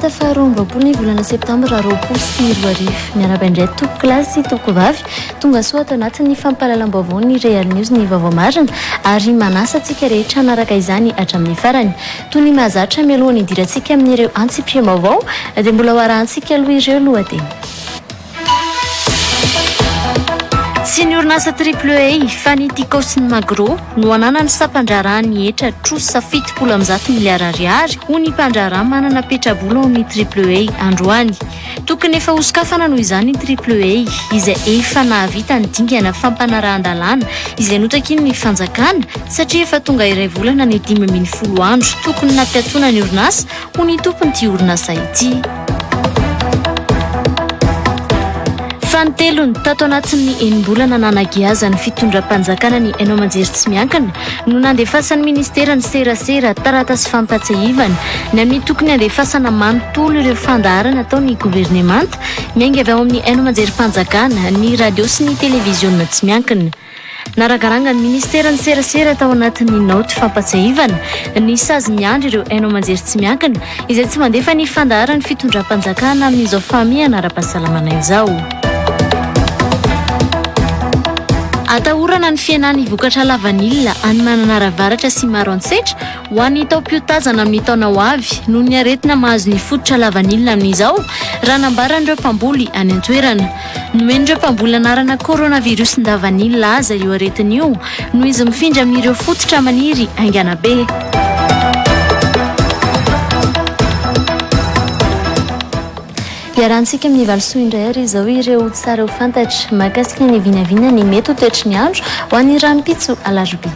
Talata faha 22 ny volana septambra 2020. Miarahaba indray tompoko lahy sy tompoko vavy. Tonga soa ato anatin'ny fampahalalam-baovao ny Real News ny vaovao marina ary manasa antsika rehetra hanaraka izany hatramin'ny farany. Toy ny mahazatra mialohan'ny hidirantsika amin'ireo antsipiriam-baovao dia mbola ho arahantsika aloha ireo lohateny. Tsy ny orinasa Triple A fa ny Tiko sy ny Magro no ananan'ny sampan-draharahan'ny hetra trosa 170 miliara ariary, hoy ny mpandraharaha manana petrabola ao amin'ny Triple A androany. Tokony efa hosokafana noho izany ny Triple A izay efa nahavita ny dingana fampanarahan-dalàna izay notakian'ny fanjakana satria efa tonga iray volana ny 15 andro tokony nampiatoana ny orinasa Hoy ny tompon'ity orinasa ity. Fanintelony, tato anatin'ny enim-bolana nanagiazan'ny fitondram-panjakana ny haino aman-jery tsy miankina no nandefasan'ny ministeran'ny serasera taratasy fampatsiahivana ny amin'ny tokony handefasana manontolo ireo fandaharana ataon'ny governemanta miainga avy ao amin'ny haino aman-jerim-panjakana, ny radio sy ny televiziona tsy miankina. Naragaranga ny minisiteran'ny serasera tao anatin'ny naoty fampatsiahivana ny sazy miandry ireo haino aman-jery tsy miankina izay tsy mandefa ny fandaharan'ny fitondram-panjakana amin'izao fahamehana ara-pahasalamana izao. Atahorana ny fihenan'ny vokatra lavanila any Mananara Avaratra sy Maroantsetra ho an'ny taom-piotazana amin'ny taona ho avy noho ny aretina mahazo ny fototra lavanila amin'izao, raha nambaran'ireo mpamboly any an-toerana. Nomen'ireo mpamboly anarana coronavirus-ndavanila aza io aretina io noho izy mifindra amin'ireo fototra maniry haingana be. Iarahantsika amin'ny valisoa indray ary izao ireo tsara ho fantatra mahakasika ny vinavina ny mety ho toetry ny andro ho an'ny rahampitso alarobia.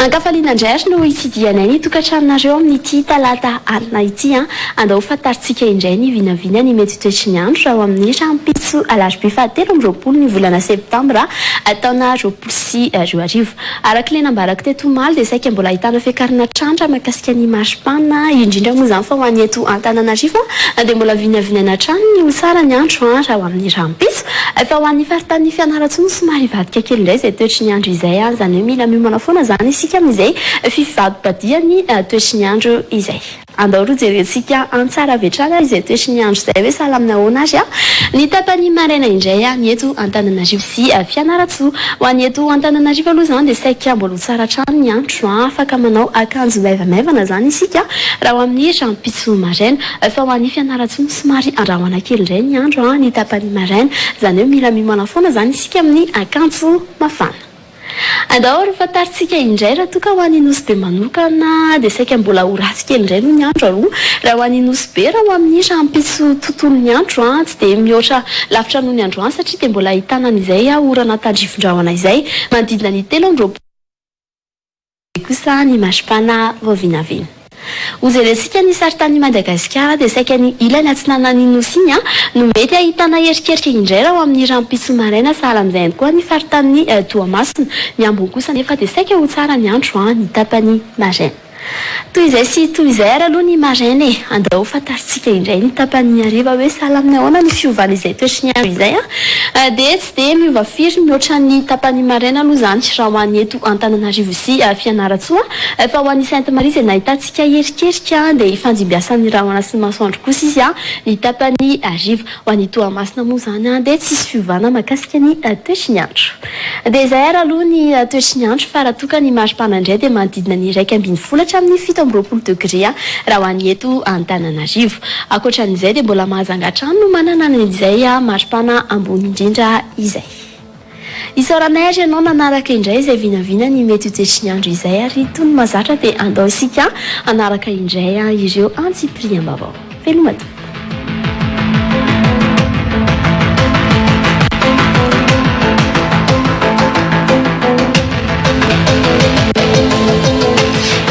Ankafaliana indray ary no hitsidihanay ny tokantranonareo amin'ity talata alina ity an! Andao ho fantarintsika indray ny vinavina ny mety ho toetry ny andro raha ho amin'ny rahampitso alarobia faha 23 ny volana septambra taona 2020. Araka ilay nambarako teto omaly dia saika mbola ahitana fiakarana hatrany raha mahakasika ny maripana, indrindra moa izany fa ho an'ny eto Antananarivo dia mbola vinavinaina hatrany ny ho tsara ny andro raha ho amin'ny rahampitso. Fa ho an'ny faritanin'i Fianarantsoa no somary hivadika kely indray izay toetry ny andro izay, izany hoe mila miomana foana izany isika amin'izay fivadibadihan'ny toetry ny andro izay. Andao aloha jerentsika an-tsara avy hatrany ary izay toetry ny andro izay hoe sahala amin'ny ahoana ary ny tapany maraina indray ny eto Antananarivo sy Fianarantsoa. Ho an'ny eto Antananarivo aloha izany dia saika mbola ho tsara hatrany ny andro, afaka manao akanjo maivamaivana izany isika raha ho amin'ny rahampitso maraina. Fa ho an'i Fianarantsoa no somary andrahoana kely indray ny andro ny tapany maraina, izany hoe mila miomana foana izany isika amin'ny akanjo mafana. Andao ary ho fantarintsika indray raha toa ka ho any Nosy Be manokana dia saika mbola ho ratsy kely indray aloha ny andro aloha raha ho any Nosy Be raha ho amin'ny rahampitso tontolon'ny andro tsy dia mihoatra lavitra noho ny androany satria dia mbola ahitana an'izay orana tandrifin-drahona izay manodidina ny 23 kosa ny maripana vao vinavina. Hojerentsika ny saritanin'i Madagasikara dia saika ny ilany atsinanan'ny Nosy iny no mety ahitana erikerika indray raha ho amin'ny rahampitso maraina sahala amin'izay ihany koa ny faritanin'i Toamasina. Ny ambiny kosa anefa dia saika ho tsara ny andro ny tapany maraina. Toy izay sy toy izay ary aloha ny maraina e! Andao ho fantarintsika indray ny tapany hariva hoe sahala amin'ny ahoana ny fiovan'izay toetry ny andro izay an! Dia tsy dia miova firy mihoatra ny tapany maraina aloha izany raha ho an'ny eto Antananarivo sy Fianarantsoa fa ho an'i Sainte Marie izay nahitantsika erikerika dia hifandimbiasan'ny rahona sy ny masoandro kosa izy ny tapany hariva. Ho an'i Toamasina moa izany dia tsisy fiovana mahakasika ny toetry ny andro. Dia izay ary aloha ny toetry ny andro fa raha toa ka ny maripana indray dia manodidina ny 11 hatramin'ny 27 degre raha ho an'ny eto Antananarivo. Ankoatra an'izay dia mbola Mahajanga hatrany no manana an'izay maripana ambony indrindra izay. Isaoranay ary ianao nanaraka indray izay vinavina ny mety ho toetry ny andro izay ary toy ny mahazatra dia andao isika hanaraka indray ireo antsipiriam-baovao. Veloma tompoko.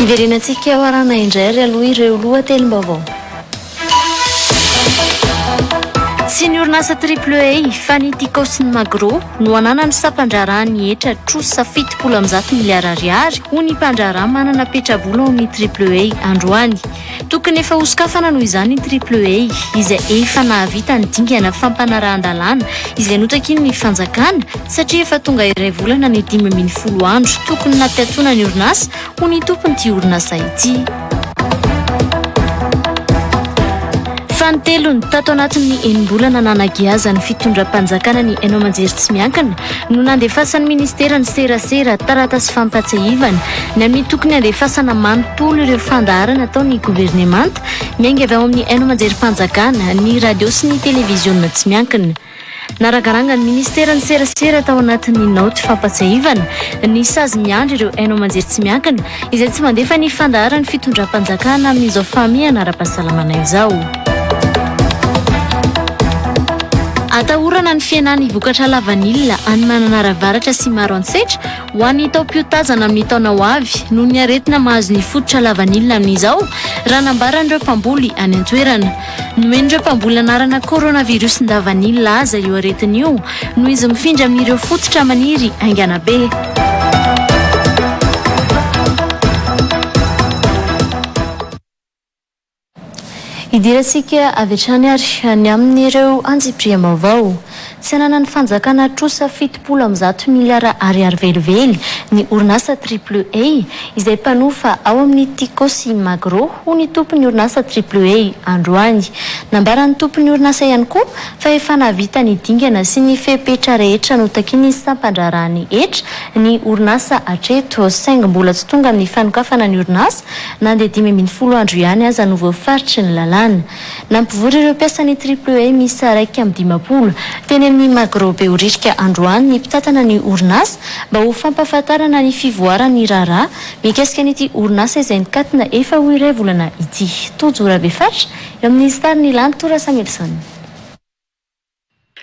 Hiverenantsika ho arahana indray ary aloha ireo lohatenim-baovao. Tsy ny orinasa Triple A fa ny Tiko sy ny Magro no ananan'ny sampandraharahan'ny hetra trosa 170 miliara ariary, hoy ny mpandraharaha manana petrabola ao amin'ny Triple A androany. Tokony efa hosokafana noho izany ny Triple A izay efa nahavita ny dingana fampanarahan-dalàna izay notakian'ny fanjakana satria efa tonga iray volana ny 15 andro tokony nampiatoana ny orinasa ho ny tompon'ity orinasa ity. Fanintelony, tato anatin'ny enim-bolana nanagiazan'ny fitondram-panjakana ny haino aman-jery tsy miankina no nandefasan'ny ministeran'ny serasera taratasy fampatsiahivana ny amin'ny tokony handefasana manontolo ireo fandaharana ataon'ny governemanta miainga avy ao amin'ny haino aman-jerim-panjakana, ny radio sy ny televiziona tsy miankina. Naragaranga ny minisiteran'ny serasera tao anatin'ny naoty fampatsiahivana ny sazy miandry ireo haino aman-jery tsy miankina izay tsy mandefa ny fandaharan'ny fitondram-panjakana amin'izao fahamehana ara-pahasalamana izao. Atahorana ny fihenan'ny vokatra lavanila any Mananara Avaratra sy Maroantsetra ho an'ny taom-piotazana amin'ny taona ho avy noho ny aretina mahazo ny fototra lavanila amin'izao, raha nambaran'ireo mpamboly any an-toerana. Nomen'ireo mpamboly anarana coronavirus-ndavanila aza io aretina io noho izy mifindra amin'ireo fototra maniry haingana be. Idirantsika avy hatrany ary ny amin'ireo antsipiriam-baovao. Tsy ananan'ny fanjakana trosa 170 miliara ariary velively ny orinasa Triple A izay mpanofa ao amin'ny Tiko sy Magro, hoy ny tompon'ny orinasa Triple A androany. Nambaran'ny tompon'ny orinasa ihany koa fa efa nahavita ny dingana sy ny fepetra rehetra notakian'ny sampandraharahan'ny hetra ny orinasa hatreto saingy mbola tsy tonga amin'ny fanokafana ny orinasa na dia 15 andro ihany aza no voafaritry ny lalàna. Nampivory ireo mpiasan'ny Triple A miisa 51 teny amin'ny Magro Behoririka androany ny mpitantana ny orinasa mba ho fampahafantarana ny fivoaran'ny raharaha mikasika an'ity orinasa izay nikatona efa ho iray volana ity. Tojo Rabefatra eo amin'ny sarin'i Lanto Rasamilson.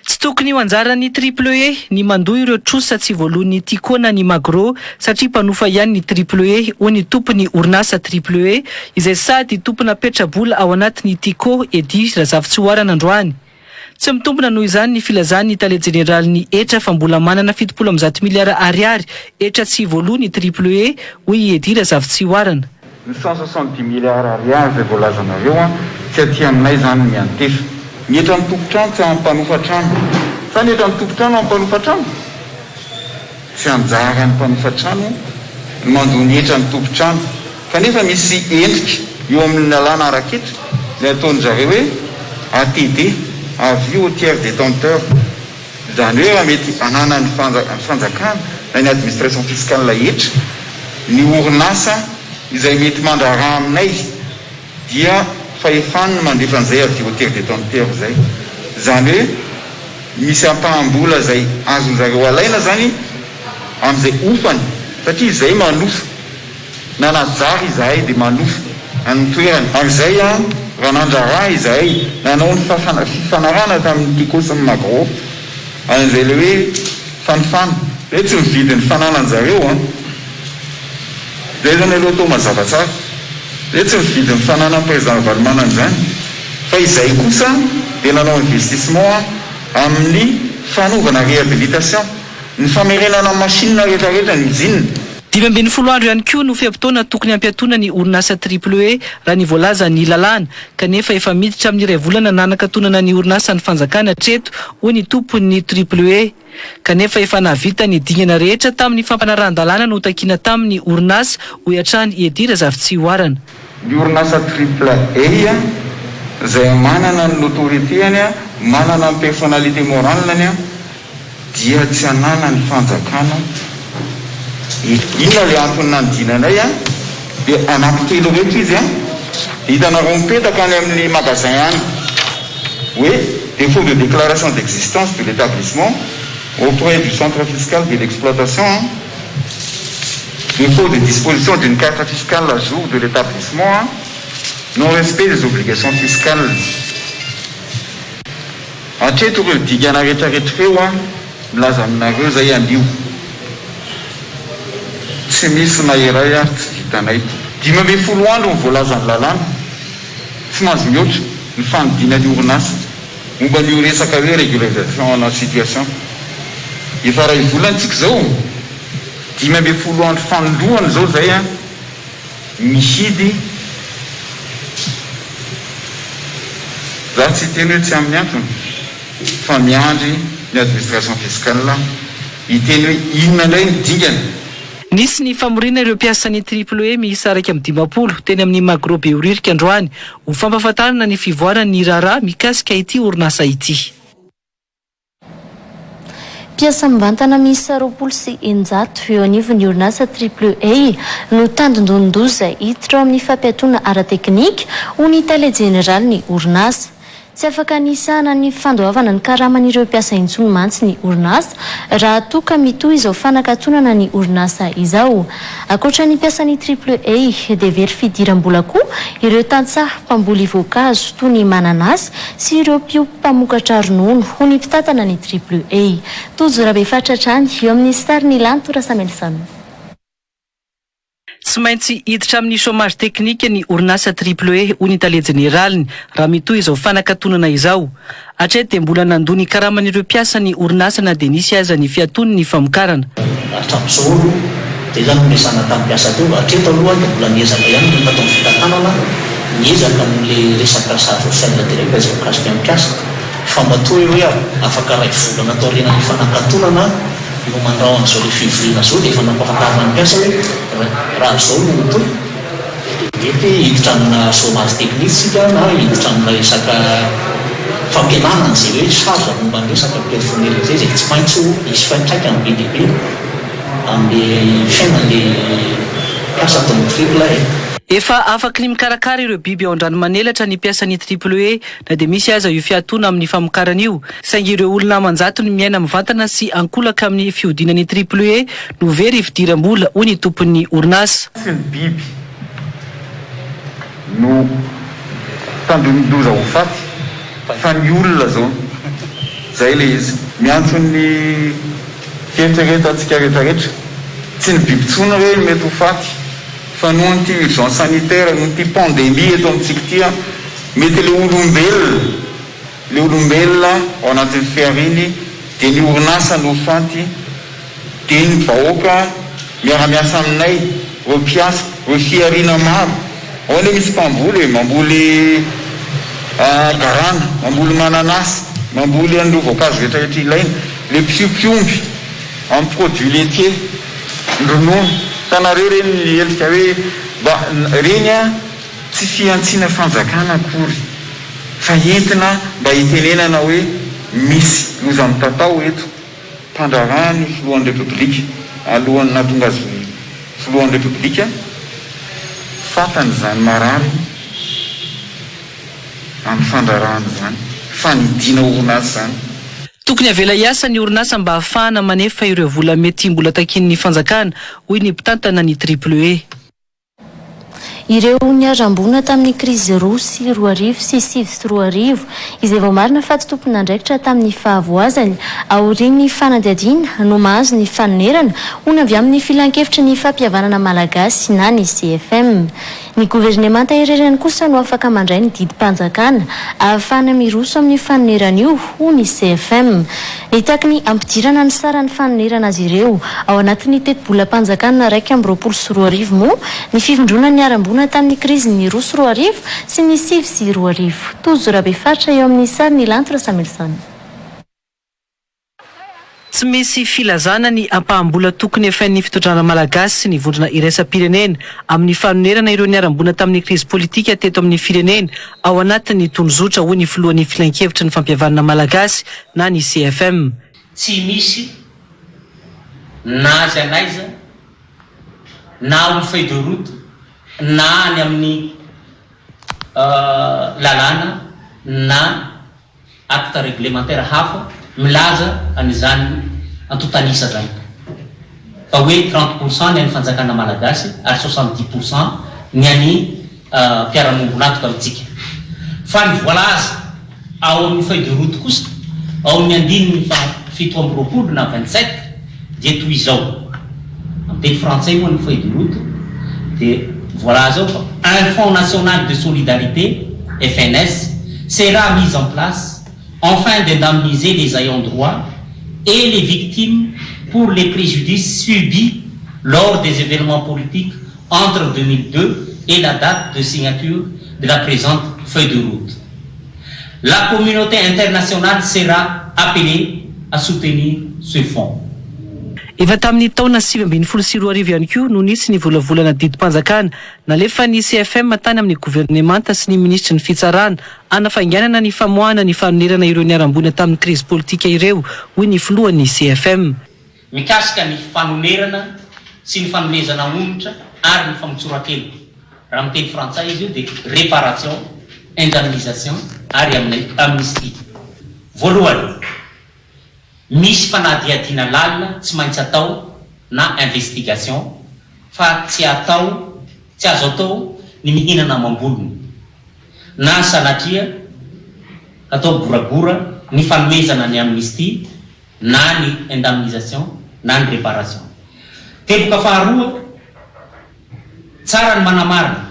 Tsy tokony ho anjaran'ny Triple E ny mandoa ireo trosa tsy voaloan'ny Tiko na ny Magro satria mpanofa ihany ny Triple E, hoy ny tompon'ny orinasa Triple E izay sady tompona petrabola ao anatin'ny Tiko, Eddy Razafitsihoarana androany. Tsy mitombina noho izany ny filazan'ny tale jeneralin'ny hetra fa mbola manana 170 miliara ariary hetra tsy voaloa ny Triple E, hoy i Eddy Razafitsihoarana. Ny 170 milliards ariary izay voalazanareo an, tsy aty aminay izany no miantefa. Ny hetran'ny tompon-trano tsy amin'ny mpanofa trano. Sa ny hetran'ny tompon-trano amin'ny mpanofa trano? Tsy anjaran'ny mpanofa trano ny mandoa ny hetran'ny tompon-trano. Kanefa misy endrika eo amin'ny lalàna ara-ketra ilay ataon-dry zareo hoe ATD, Avis au tiers détenteur. Izany hoe raha mety ananan'ny fanjakana na ny administration fiscale hetra ny orinasa izay mety mandraharaha aminay dia fahefany ny mandefa an'izay avis au tiers détenteur izay. Izany hoe misy ampaham-bola izay azon-jareo alaina izany amin'izay hofany satria izay manofa. Nanajary izahay dia manofa ny toerany. Amin'izay raha nandraharaha izahay, nanao ny fifanarahana tamin'ny Tiko sy ny Magro, an'izay ilay hoe fanofana, hoe tsy mividy ny fananan-jareo an! Izay izany aloha atao mazava tsara, hoe tsy mividy ny fananan'ny Président Ravalomanana izany, fa izahay kosa dia nanao investissement amin'ny fanaovana réhabilitation. Ny famerenana machine rehetra rehetra ny usine. 15 andro ihany koa no fe-potoana tokony hampiatoana ny orinasa Triple E raha ny voalazan'ny lalàna, kanefa efa miditra amin'ny iray volana nanakatonana ny orinasa ny fanjakana hatreto, hoy ny tompon'ny Triple E. Kanefa efa nahavita ny dingana rehetra tamin'ny fampanarahan-dalàna notakiana taminy orinasa, hoy hatrany i Eddy Razafitsihoarana. Ny orinasa Triple A izay manana ny notoriété-ny, manana ny personnalité morale-ny, dia tsy ananan'ny fanjakana eto. Inona ilay antony nanodinanay an? Dia anankitelo ireto izy an, dia hitanareo mipetaka any amin'ny magasin any hoe défaut de déclaration d'existence de l'établissement auprès du centre fiscal de l'exploitation an, défaut de disposition d'une carte fiscale à jour de l'établissement an, non respect des obligations fiscales. Hatreto ireo dingana retraretra ireo an, milaza aminareo zay anio, tsy misy na iray ary tsy vitanay. 15 andro ny voalazan'ny lalàna, tsy mahazo mihoatra, ny fanodinan'ny orinasa. Momba an'io resaka hoe régularisation ana situation. Efa iray volana tsika izao, 15 andro fanindroany izao izay an, mihidy, za tsy hiteny hoe tsy amin'ny antony, fa miandry ny administration fiscale hiteny hoe inona indray ny dingana. Nisy ny famoriana ireo mpiasan'ny Triple E miisa 51 teny amin'ny Magro Behoririka androany ho fampahafantarana ny fivoaran'ny raharaha mikasika ity orinasa ity. Mpiasa mivantana miisa 620 eo anivon'ny orinasa Triple A no tandindonin-doza hiditra ao amin'ny fampiatoana ara-teknika, hoy ny tale jeneralin'ny orinasa. Tsy afaka nisahana ny fandoavana ny karaman'ireo mpiasa intsony mantsy ny orinasa raha toa ka mitohy izao fanakatonana ny orinasa izao. Ankoatra ny mpiasan'ny Triple A dia very fidiram-bola koa ireo tantsaha mpamboly voankazo toy ny mananasy sy ireo mpiompy mpamokatra ronono, hoy ny mpitantana ny Triple A. Tojo Rabefaritra hatrany eo amin'ny sarin'i Lanto Rasamielison. Tsy maintsy hiditra amin'ny chômage technique ny orinasa Triple E, hoy ny tale jeneraliny, raha mitohy izao fanakatonana izao. Hatreto dia mbola nandoa ny karaman'ireo mpiasa ny orinasa na dia nisy aza ny fiatoan'ny famokarana. Hatramin'izao aloha, izay izany no niresahana tamin'ny mpiasa teo, hatreto aloha dia mbola niezaka ihany ny tato amin'ny fitantanana, niezaka amin'ilay resaka charge sociale directe izay mikasika ny mpiasa, fa matoa hoe afaka iray volana taorianan'ny fanakatonana, no mandrao an'izao le fivoriana zao dia efa nampahafantarina ny mpiasa hoe raha zao no mitohy dia mety hiditra amina chômage technique isika na hiditra amina resaka fampihenana an'izay hoe charge momba ny resaka personnel izay izay tsy maintsy ho hisy fiantraikany be dia be amin'ny fiainan'le mpiasa ato amin'ny triple E. Efa afaky ny mikarakara ireo biby ao Andranomanelatra ny mpiasan'ny Triple E na dia misy aza io fiatoana amin'ny famokarana io, saingy ireo olona aman-jatony miaina mivantana sy ankolaka amin'ny fihodinan'ny Triple E no very fidiram-bola, hoy ny tompon'ny orinasa. Tsy ny biby no tandromin-doza ho faty fa ny olona zao. Zay le izy. Miantso ny fieritreretantsika retraretra. Tsy ny biby tsony re no mety ho faty fa noho an'ity urgence sanitaire, noho ity pandemie eto amintsika ity an, mety le olombelona, le olombelona ao anatin'ny fihariany dia ny orinasa no faty, dia ny vahoaka miara-miasa aminay, ireo mpiasa, ireo fihariana maro, ao anie misy mpamboly e, mamboly garana, mamboly mananasy, mamboly an'ireo voankazo rehetra rehetra ilaina, le mpiompy omby amin'ny produits laitiers, ny ronono, hitanareo ireny ny endrika hoe mba ireny an, Tsy fihantsiana fanjakana akory fa entina mba hitenenana hoe misy loza mitatao eto. Mpandraharaha ny filohan'ny Repoblika alohan'ny nahatonga azy ho filohan'ny Repoblika, fantany izany marary amin'ny fandraharahana izany, fanidiana orinasa izany. Tokony avela hiasa ny orinasa mba hahafahana manefa ireo vola mety mbola takian'ny fanjakana, hoy ny mpitantana ny Triple E. Ireo niharam-boina tamin'ny krizy 2002 sy 2009, izay voamarina fa tsy tompon'andraikitra tamin'ny fahavoazany, aorian'ny fanadihadiana no mahazo ny fanonerana, hoy ny avy amin'ny Filankevitry ny Fampihavanana Malagasy na ny CFM. Ny governemanta irery ihany kosa no afaka mandray ny didim-panjakana ahafahana miroso amin'io fanonerana io, hoy ny CFM. Nitaky ny hampidirana ny saran'ny fanonerana azy ireo ao anatin'ny tetibolam-panjakana 2021 moa ny fivondronan'ny niharam-boina tamin'ny krizin'ny 2002 sy ny 2009. Tojo Rabefaritra eo amin'ny sarin'i Lanto Rasamilson. Tsy misy filazana ny ampaham-bola tokony hefain'ny fitondrana malagasy sy ny vondrona iraisam-pirenena amin'ny fanonerana ireo niharam-boina tamin'ny krizy politika teto amin'ny firenena ao anatin'ny tondrozotra, hoy ny filohan'ny Filankevitry ny fampihavanana malagasy na ny CFM. Tsy misy na aiza na aiza na ao amin'ny feuille de route na any amin'ny lalàna na Acte réglementaire hafa milaza an'izany antontan'isa izany fa hoe 30 pour cent ny an'ny fanjakana malagasy ary 70 pour cent ny an'ny mpiara-miombon'antoka amintsika. Fa ny voalaza ao amin'ny feuille de route kosa ao amin'ny andininy faha 27 na 27 dia toy izao, amin'ny teny frantsay moa ny feuille de route dia voalaza ao fa un fonds national de solidarité, FNS, sera mis en place. Enfin d'indemniser les ayants droit et les victimes pour les préjudices subis lors des événements politiques entre 2002 et la date de signature de la présente feuille de route. La communauté internationale sera appelée à soutenir ce fonds. Efa tamin'ny taona 2019 ihany koa no nisy ny volavolana didim-panjakana nalefan'ny CFM tany amin'ny governemanta sy ny minisitry ny Fitsarana hanafainganana ny famoahana ny fanonerana ireo niharam-boina tamin'ny krizy politika ireo, hoy ny filohan'ny CFM. Mikasika ny fanonerana sy ny fanomezana onitra ary ny famotsoran-keloka, raha amin'ny teny frantsay izy io dia réparation, indemnisation ary amnistie. Voalohany, misy fanadihadiana lalina tsy maintsy atao na investigation fa tsy atao, tsy azo atao ny mihinana amam-bolony na sanatria atao goragora ny fanomezana ny amnistie na ny indemnisation na ny réparation. Teboka faharoa, tsara ny manamarina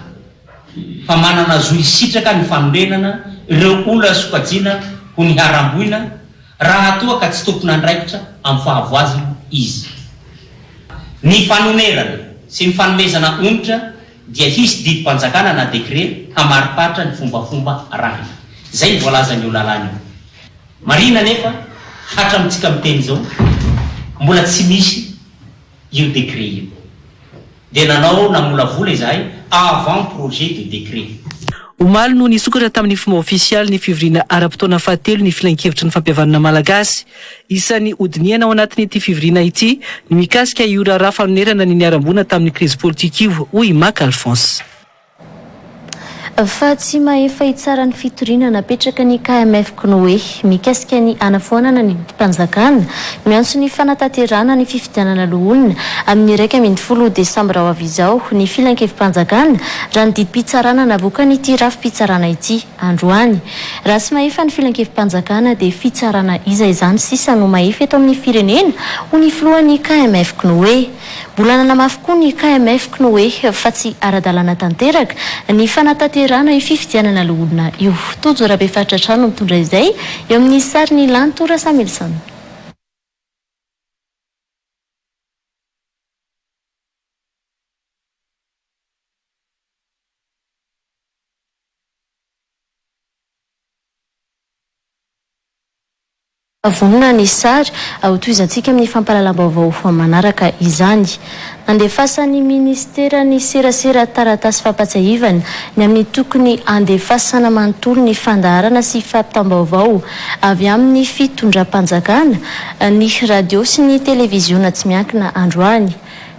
fa manana zo hisitraka ny fanorenana ireo olona sokajiana ho niharam-boina raha toa ka tsy tompon'andraikitra amin'ny fahavoazana izy. Ny fanonerana sy ny fanomezana onitra dia hisy didim-panjakana na décret hamariparitra ny fombafomba arahina. Izay no voalazan'io lalàna io. Marihina anefa, hatramintsika miteny izao, mbola tsy misy io décret io. Dia nanao namolavola izahay avant projet de décret. Omaly no nisokatra tamin'ny fomba ofisialy ny fivoriana ara-potoana fahatelo ny Filankevitry ny Fampihavanana Malagasy. Isan'ny hodinihana ao anatin'ity fivoriana ity ny mikasika io raharaha fanonerana ny niharam-boina tamin'ny krizy politika io, hoy i Maka Alphonse. Fa tsy mahefa hitsara ny fitoriana napetraka ny KMF Cnoe mikasika ny hanafoanana ny didim-panjakana miantso ny fanatanterahana ny fifidianana loholona amin'ny 11 desambra ho avy izao ny filankevi-panjakana raha ny didim-pitsarana navoakan'ity rafi-pitsarana ity androany. Raha tsy mahefa ny filankevi-panjakana dia fitsarana iza izany sisa no mahefa eto amin'ny firenena hoy ny filohan'ny KMF Cnoe. Mbola nanamafy koa ny KMF Cnoe fa tsy ara-dalàna tanteraka ny fanatanterahana io fifidianana loholona io. Tojo Rabefaritra hatrany no mitondra izay eo amin'ny sarin'i Lanto Rasamilson. Vonona ny sary hotohizantsika amin'ny fampahalalam-baovao manaraka izany. Nandefasan'ny minisiteran'ny serasera taratasy fampatsiahivana ny amin'ny tokony handefasana manontolo ny fandaharana sy fampitam-baovao avy amin'ny fitondram-panjakana ny radio sy ny televiziona tsy miankina androany.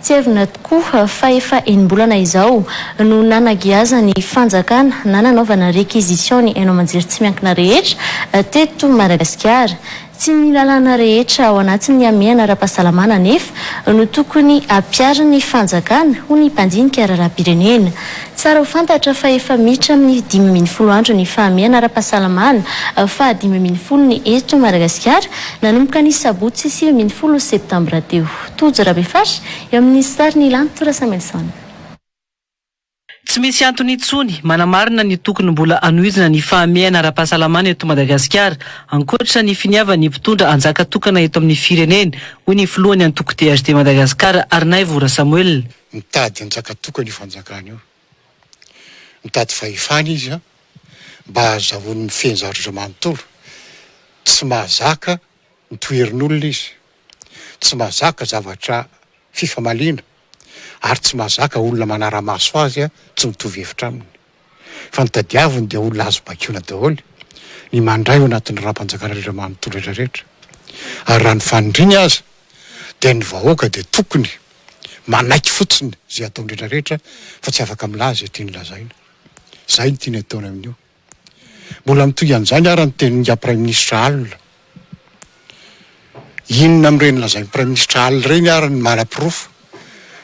Tsiahivina tokoa fa efa enim-bolana izao no nanagiazan'ny fanjakana na nanaovana réquisition ny haino aman-jery tsy miankina rehetra teto Madagasikara. Tsy ny lalàna rehetra ao anatin'ny hamehana ara-pahasalamana anefa no tokony hampiharin'ny fanjakana, hoy ny mpandinika raharaham-pirenena. Tsara ho fantatra fa efa miditra amin'ny 15 andro ny fahamehana ara-pahasalamana faha 15 ny eto Madagasikara nanomboka ny sabotsy 19 septambra teo. Tojo Rabefasy, eo amin'ny sarin'i Lanto Rasamelison. Tsy misy antony intsony manamarina ny tokony mbola hanohizana ny fahamehana ara-pahasalamana eto Madagasikara, ankoatra ny finiavan'ny mpitondra hanjaka tokana eto amin'ny firenena, hoy ny filohan'ny antoko DHD Madagascar, Harinaivo Rasamoelina. Mitady hanjaka tokana io fanjakana io. Mitady fahefana izy mba hahazahoany mifehy ny zavatra manontolo. Tsy mahazaka ny toherin'olona izy. Tsy mahazaka zavatra fifamaliana ary tsy mahazaka olona manara-maso azy tsy mitovy hevitra aminy. Fa ny tadiaviny dia olona azo baikoina daholo, ny mandray ao anatin'ny raharaham-panjakana rehetra manontolo rehetra rehetra. Ary raha ny fanindriny aza dia ny vahoaka dia tokony manaiky fotsiny izay ataony rehetra rehetra fa tsy afaka milaza izay tiany lazaina. Izay no tiany ataony amin'io. Mbola mitohy an'izany ara ny tenin'ingahy Praiminisitra alina. Inona amin'ireny lazain'ny Praiminisitra alina ireny ara ny manaporofo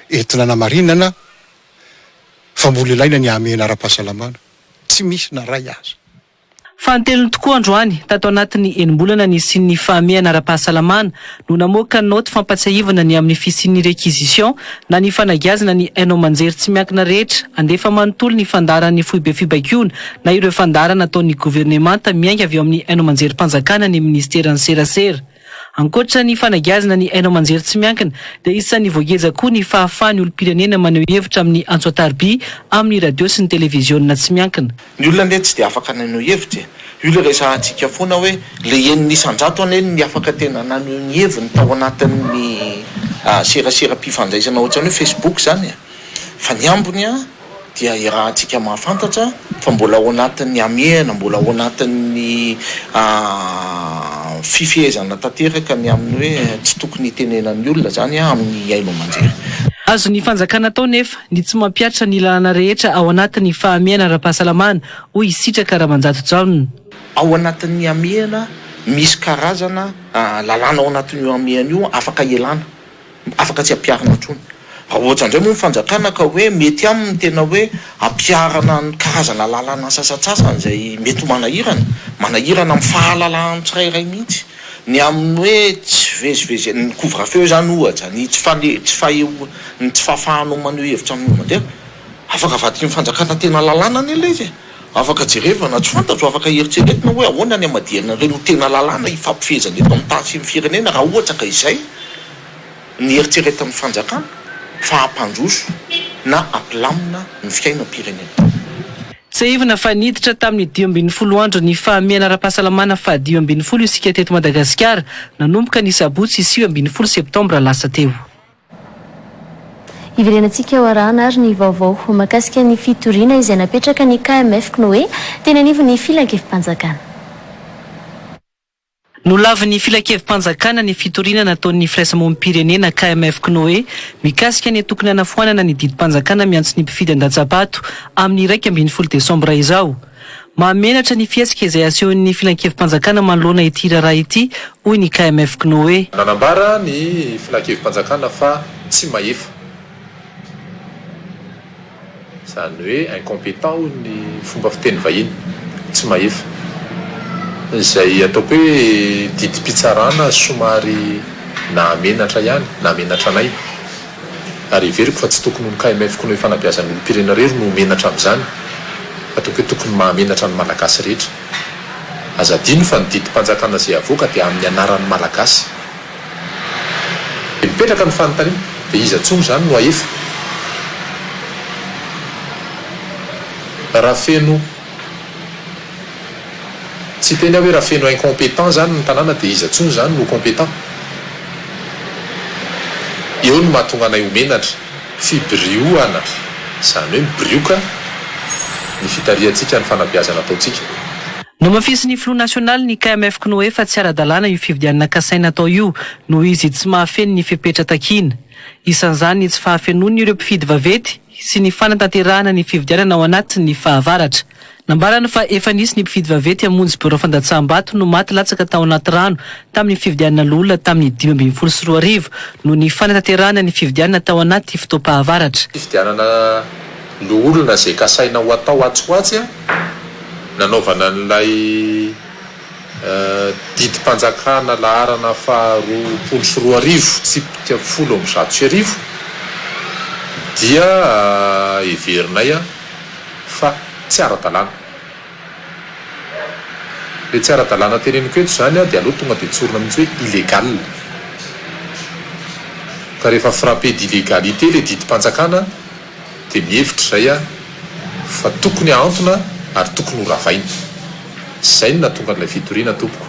entina anamarinana fa mbola ilaina ny hamehana ara-pahasalamana? Tsy misy na iray aza. Fanintelony tokoa androany, tato anatin'ny enim-bolana nisian'ny fahamehana ara-pahasalamana, no namoaka naoty fampatsiahivana ny amin'ny fisian'ny réquisition na ny fanagiazana ny haino aman-jery tsy miankina rehetra handefa manontolo ny fandaharan'ny foibe fibaikoana na ireo fandaharana ataon'ny governemanta miainga avy ao amin'ny haino aman-jerim-panjakana ny minisiteran'ny serasera. Ankoatra ny fanagiazana ny haino aman-jery tsy miankina dia isan'ny voageja koa ny fahafahan'ny olom-pirenena maneho hevitra amin'ny antso an-tariby amin'ny radio sy ny televiziona tsy miankina. Ny olona anie tsy dia afaka naneho hevitra e! Io ilay resahantsika foana hoe ilay 6% anie ny afaka tena naneho ny heviny tao anatin'ny seraseram-pifandraisana ohatran'ny hoe Facebook izany e! Fa ny ambiny an dia iarahantsika mahafantatra fa mbola ao anatin'ny hamehana, mbola ao anatin'ny fifehezana tanteraka ny amin'ny hoe tsy tokony hitenenan'ny olona izany amin'ny haino aman-jery. Azon'ny fanjakana atao nefa ny tsy mampihatra ny lalàna rehetra ao anatin'ny fahamehana ara-pahasalamana, hoy i Sitraka Ramanjato Jaona. Ao anatin'ny hamehana, misy karazana lalàna ao anatin'io hamehana io afaka ialana, afaka tsy ampiharina intsony. Raha ohatra indray moa ny fanjakana ka hoe mety aminy ny tena hoe ampiharana ny karazana lalàna sasantsasany izay mety ho manahirana, manahirana amin'ny fahalalahan'ny tsirairay mihitsy. Ny amin'ny hoe tsy vezivezen'ny ny couvre feu izany ohatra, ny tsy fane- tsy faheho- ny tsy fahafahanao maneho hevitra amin'ny mandeha. Afaka avadiky ny fanjakana tena lalàna anie ilay izy e! Afaka jerevana, tsy fantatro, afaka eritreretina hoe ahoana ny hamadihana ireny ho tena lalàna hifampifehezana eto amin'ny tany sy ny firenena raha ohatra ka izay ny eritreretin'ny fanjakana fa hampandroso na hampilamina ny fiainam-pirenena. Tsiahivina fa niditra tamin'ny 15 andron'ny fahamehana ara-pahasalamana faha 15 isika teto Madagasikara nanomboka ny sabotsy 19 septambra lasa teo. Hiverenantsika ho arahana ary ny vaovao mahakasika ny fitoriana izay napetraka ny KMF Cnoe teny anivon'ny Filankevi-panjakana. Nolavin'ny Filankevi-panjakana ny fitoriana nataon'ny firaisamonim-pirenena KMF Cnoe mikasika ny tokony hanafoanana ny didim-panjakana miantso ny mpifidy handatsa-bato amin'ny 11 desambra izao. Mahamenatra ny fihetsika izay asehon'ny Filankevi-panjakana manoloana ity raharaha ity, hoy ny KMF Cnoe. Nanambara ny Filankevi-panjakana fa tsy mahefa. Izany hoe incompetent hoy ny fomba fiteny vahiny, tsy mahefa. Izay ataoko hoe didim-pitsarana somary nahamenatra ihany, nahamenatra anay. Ary heveriko fa tsy tokony ho ny KMF koa ny fanabeazan'ny olom-pirenena irery no ho menatra amin'izany, fa ataoko hoe tokony mahamenatra ny Malagasy rehetra. Aza adino fa ny didim-panjakana izay avoaka dia amin'ny anaran'ny Malagasy. Dia mipetraka ny fanontaniana, dia iza intsony izany no hahefa? Raha feno, tsy hiteny aho hoe raha feno incompetent izany ny tanàna dia iza intsony izany no competent? Eo no mahatonga anay ho menatra. Fibiriohana, izany hoe mibirioka ny fitarihantsika ny fanabeazana ataontsika. Nomafisin'ny filoha nasionalin'ny KMF Cnoe fa tsy ara-dalàna io fifidianana kasaina atao io noho izy tsy mahafeno ny fepetra takiana. Isan'izany ny tsy fahafenoan'ny ireo mpifidy vaventy sy ny fanatanterahana ny fifidianana ao anatin'ny fahavaratra. Nambarany fa efa nisy ny mpifidy vaventy hamonjy birao fandatsaham-bato no maty latsaka tao anaty rano tamin'ny fifidianana loholona tamin'ny 2015 noho ny fanatanterahana ny fifidianana tao anaty fotoam-pahavaratra. Fifidianana loholona izay kasaina ho atao atsy ho atsy nanaovana an'ilay didim-panjakana laharana faha 2020 tsipika 1110 dia heverinay fa tsy ara-dalàna. Ilay tsy ara-dalàna teneniko eto izany dia aleo tonga dia tsorina mihitsy hoe illégal. Ka rehefa frappé d'illégalité ilay didim-panjakana dia mihevitra izay aho fa tokony hahantona ary tokony ho ravaina. Izay no nahatonga an'ilay fitoriana tompoko.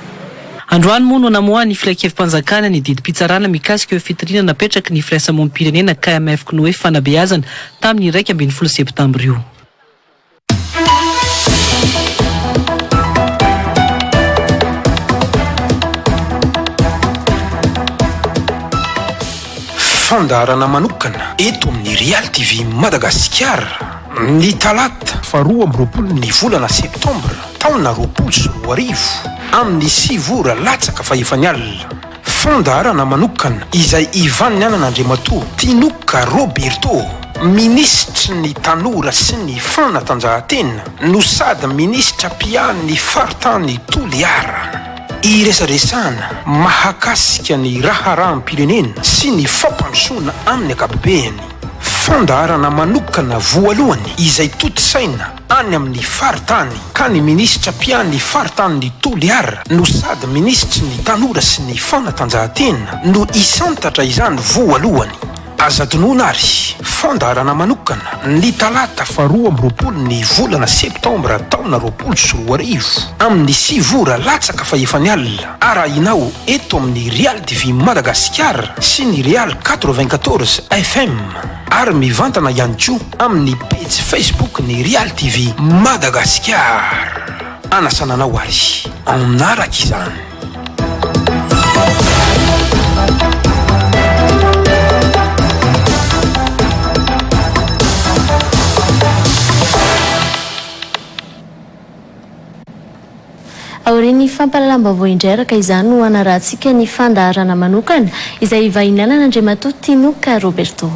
Androany moa no namoahan'ny Filankevi-panjakana ny didim-pitsarana mikasika io fitoriana napetraky ny firaisamonim-pirenena KMF Cnoe Fanabeazana tamin'ny 11 septambra io. Fandaharana manokana eto amin'ny Real TV Madagasikara ny talata faha 22 ny volana septambra taona 2020 amin'ny sivy ora latsaka fahefany alina. Fandaharana manokana izay hivaninanana Andriamatoa Tinoka Roberto. Minisitry ny Tanora sy ny Fanatanjahantena no sady Minisitra mpiahy ny Faritany Toliara. Iresadresahana mahakasika ny raharaham-pirenena sy ny fampandrosoana amin'ny ankapobeny. Fandaharana manokana voalohany izay tontosaina any amin'ny faritany ka ny minisitra mpiahy ny faritanin'i Toliara no sady minisitry ny Tanora sy ny Fanatanjahantena no hisantatra izany voalohany. Aza adinoina ary, fandaharana manokana, ny talata faha 22 ny volana septambra taona 2020, amin'ny sivy ora latsaka fahefany alina, arahinao eto amin'ny Real TV Madagasikara sy ny Real 94 FM, ary mivantana ihany koa amin'ny pejy Facebook ny Real TV Madagasikara. Anasana anao ary hanaraka izany. Aorian'ny fampahalalam-baovao indray araka izany no hanarahantsika ny fandaharana manokana izay hivahinianana Andriamatoa Tinoka Roberto.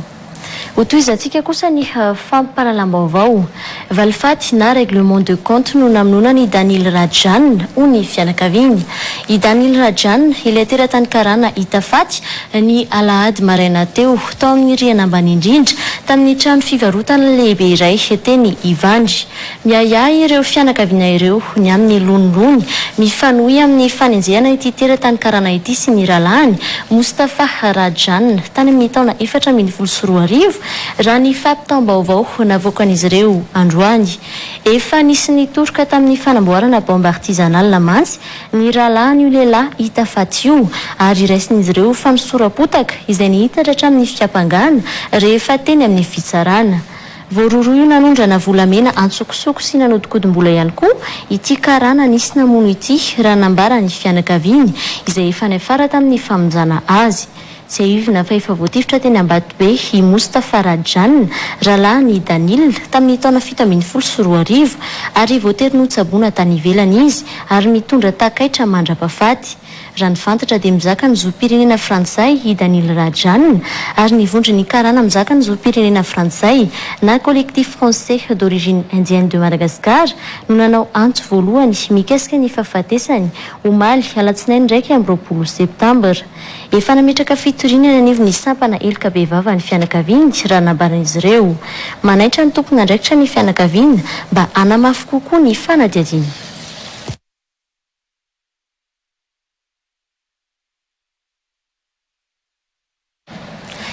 Hotohizantsika kosa ny fampahalalam-baovao. Valifaty na règlement de compte no namonoana an'i Danil Rajan, hoy ny fianakaviany. I Danil Rajan, ilay teratany karana hita faty, ny alahady maraina teo, tao amin'ny rihana ambany indrindra, tamin'ny trano fivarotana lehibe iray teny Ivandry. Miahiahy ireo fianakaviana ireo ny amin'ny lonilony mifanohy amin'ny fanenjehana ity teratany karana ity sy ny rahalahiny, Moustapha Rajan, tany amin'ny taona 2014, raha ny fampitam-baovao navoakan'izy ireo androany. Efa nisy nitoroka tamin'ny fanamboarana baomba artisanal mantsy ny rahalahin'io lehilahy hita faty io ary raisin'izy ireo ho fanosoram-potaka izay nihitatra hatramin'ny fiampangana rehefa teny amin'ny fitsarana. Voarohirohy ho nanondrana volamena antsokosoko sy nanodinkodim-bola ihany koa ity karana nisy namono ity raha nambaran'ny fianakaviany, izay efa niafara tamin'ny famonjana azy. Tsiahivina fa efa voatifitra teny Ambatobe i Moustapha Rajan, rahalahin'i Danil, tamin'ny taona 2017 ary voatery notsaboina tany ivelany izy ary mitondra takaitra mandra-pahafaty. Raha ny fantatra dia mizaka ny zom-pirenena frantsay i Danil Rajan ary ny vondron'ny karana mizaka ny zom-pirenena frantsay na Collectif Français d'Origine Indienne de Madagascar no nanao antso voalohany mikasika ny fahafatesany omaly alatsinainy 21 septambra. Efa nametraka fitoriana eny anivon'ny sampana heloka bevava ny fianakaviany raha nambaran'izy ireo. Manaitra ny tompon'andraikitra ny fianakaviana mba hanamafy kokoa ny fanadihadiana.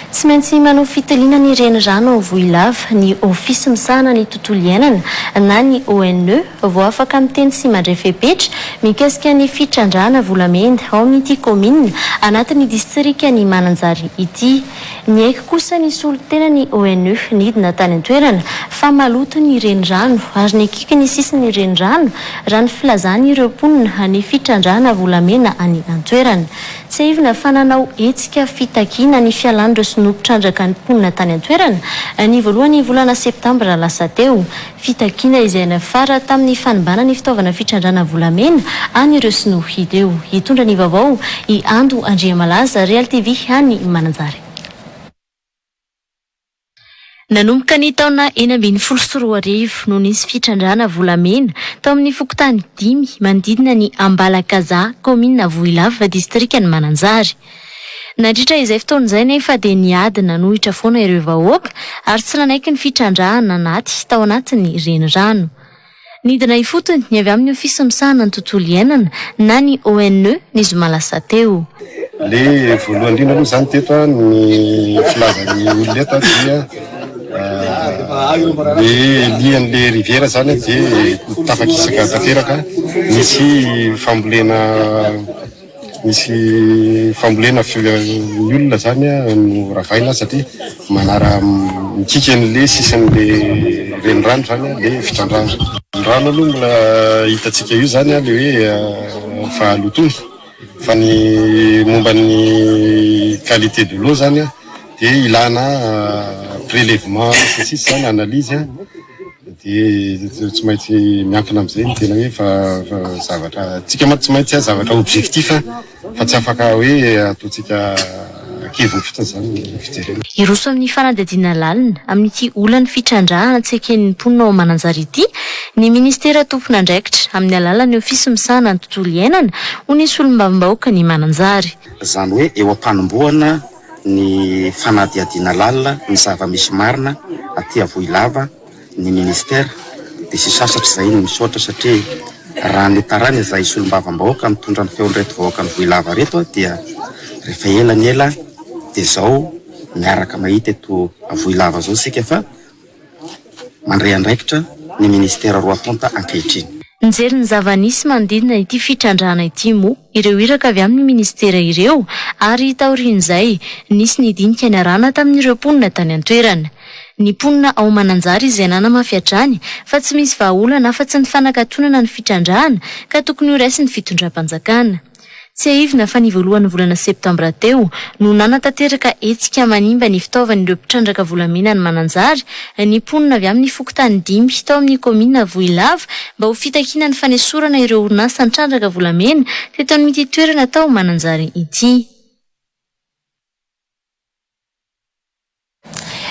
Tsy maintsy manao fitiliana ny renirano ao Vohilava ny Ofisy misahana ny tontolo iainana na ny ONE vao afaka miteny sy mandray fepetra mikasika ny fitrandrahana volamena ao amin'ity kaominina anatin'ny distrikan'i Mananjary ity. Niaiky kosa ny solontenan'ny ONE nidina tany an-toerana fa maloto ny renirano ary nikiky ny sisin'ny renirano raha ny filazan'ireo mponina ny fitrandrahana volamena any an-toerana. Tsiahivina fa nanao hetsika fitakiana ny fialan'ireo sinoa mpitrandraka ny mponina tany an-toerana ny voalohan'ny volana septambra lasa teo. Fitakiana izay niafara tamin'ny fanimbana ny fitaovana fitrandrahana volamena an'ireo sinoa ireo. Hitondra ny vaovao i Ando Andriamalaza, Real TV any Mananjary. Nanomboka ny taona 2016 no nisy fitrandrahana volamena tao amin'ny fokontany dimy manodidina ny Ambalakazaha, kaominina Vohilava, distrikan'i Mananjary. Nandritra izay fotoana izay anefa dia niady nanohitra foana ireo vahoaka ary tsy nanaiky ny fitrandrahana anaty tao anatin'ny renirano. Nidina ifotony ny avy amin'ny Ofisy misahana ny tontolo iainana na ny ONE ny zoma lasa teo. Le voalohany indrindra aloha zany teto an, ny filazan'ny olona eto an dia le lian'le rivière zany dia tafakisaka tanteraka, nisy fambolena Misy fambolena ny olona zany no ravaina satria manara mikiky an'le sisin'le renirano zany le fitrandrahana. Ny rano aloha mbola hitantsika io zany le hoe fahalotoana fa ny momba ny qualité de l'eau zany dia ilana prélèvement sy ny sisa zany analyse Dia tsy maintsy miankina amin'izay ny tena hoe fa zavatra, tsika mantsy tsy maintsy zavatra objectif fa tsy afaka hoe ataontsika Ankeviny fotsiny izany ny fijerena. Hiroso amin'ny fanadihadiana lalina amin'ity olan'ny fitrandrahana tsy eken'ny mponina ao Mananjary ity ny minisitera tompon'andraikitra amin'ny alalan'ny ofisy misahana ny tontolo iainana, hoy ny solombavambahoakan'i Mananjary. Izany hoe eo am-panombohana ny fanadihadiana lalina ny zava-misy marina aty Avohilava ny ministera dia tsy sasatra izay ny misaotra satria raha ny tarana izay solombavambahoaka mitondra ny feon'ireto vahoakan'i Vohilava ireto dia rehefa ela ny ela dia izao miaraka mahita eto Vohilava izao isika fa mandray andraikitra ny ministera roa tonta ankehitriny. Nijery ny zava-nisy manodidina ity fitrandrahana ity moa ireo iraka avy amin'ny ministera ireo ary taorian'izay nisy ny dinika niarahana tamin'ireo mponina tany an-toerana. Ny mponina ao Mananjary izay nanamafy hatrany fa tsy misy vahaolana afa-tsy ny fanakatonana ny fitrandrahana ka tokony horaisin'ny fitondram-panjakana. Tsiahivina fa ny voalohan'ny volana septambra teo no nanatanteraka hetsika manimba ny fitaovan'ireo mpitrandraka volamena any Mananjary ny mponina avy amin'ny fokontany dimy tao amin'ny kaominina Vohilava mba ho fitakiana ny fanesorana ireo orinasa nitrandraka volamena teto amin'ity toerana tao Mananjary ity.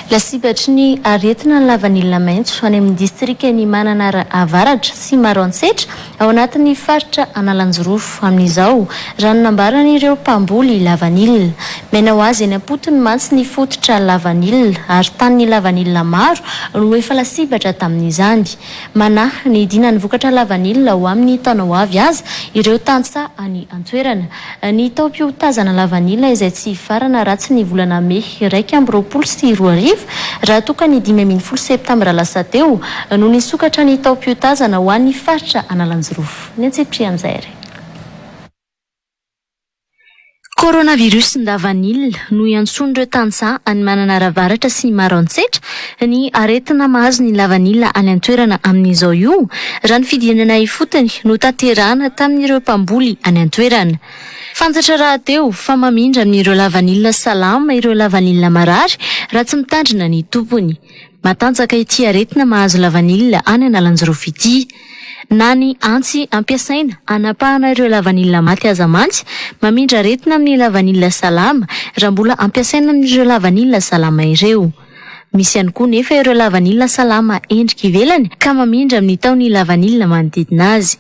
Lasibatry ny aretina ny lavanila maitso any amin'ny distrikan'i Mananara Avaratra sy Maroantsetra ao anatin'ny faritra Analanjirofo amin'izao, raha ny nambaran'ireo mpamboly lavanila. Miaina ho azy eny am-potony mantsy ny fototra lavanila ary tanin'ny lavanila maro no efa lasibatra tamin'izany. Manahy ny hidinan'ny vokatra lavanila ho amin'ny taona ho avy aza ireo tantsaha any an-toerana. Ny taom-piotazana lavanila izay tsy hifarana raha tsy ny volana mey 2021, raha toa ka ny 15 septambra lasa teo no nisokatra ny taom-piotazana ho an'ny faritra Analanjirofo. Ny antsipirian'izay ary. Coronavirus ndavanila no iantsoan'ireo tantsaha any Mananara Avaratra sy Maroantsetra ny aretina mahazo ny lavanila any an-toerana amin'izao io, raha ny fidinana ifotony notanterahana tamin'ireo mpamboly any an-toerana. Fantatra rahateo fa mamindra amin'ireo lavanila salama ireo lavanila marary raha tsy mitandrina ny tompony. Matanjaka ity aretina mahazo lavanila any Analanjirofo ity. Na ny antsy ampiasaina hanapahana ireo lavanila maty aza mantsy mamindra aretina amin'ny lavanila salama raha mbola ampiasaina amin'ireo lavanila salama ireo. Misy ihany koa nefa ireo lavanila salama endrika ivelany ka mamindra amin'ny taon'ny lavanila manodidina azy.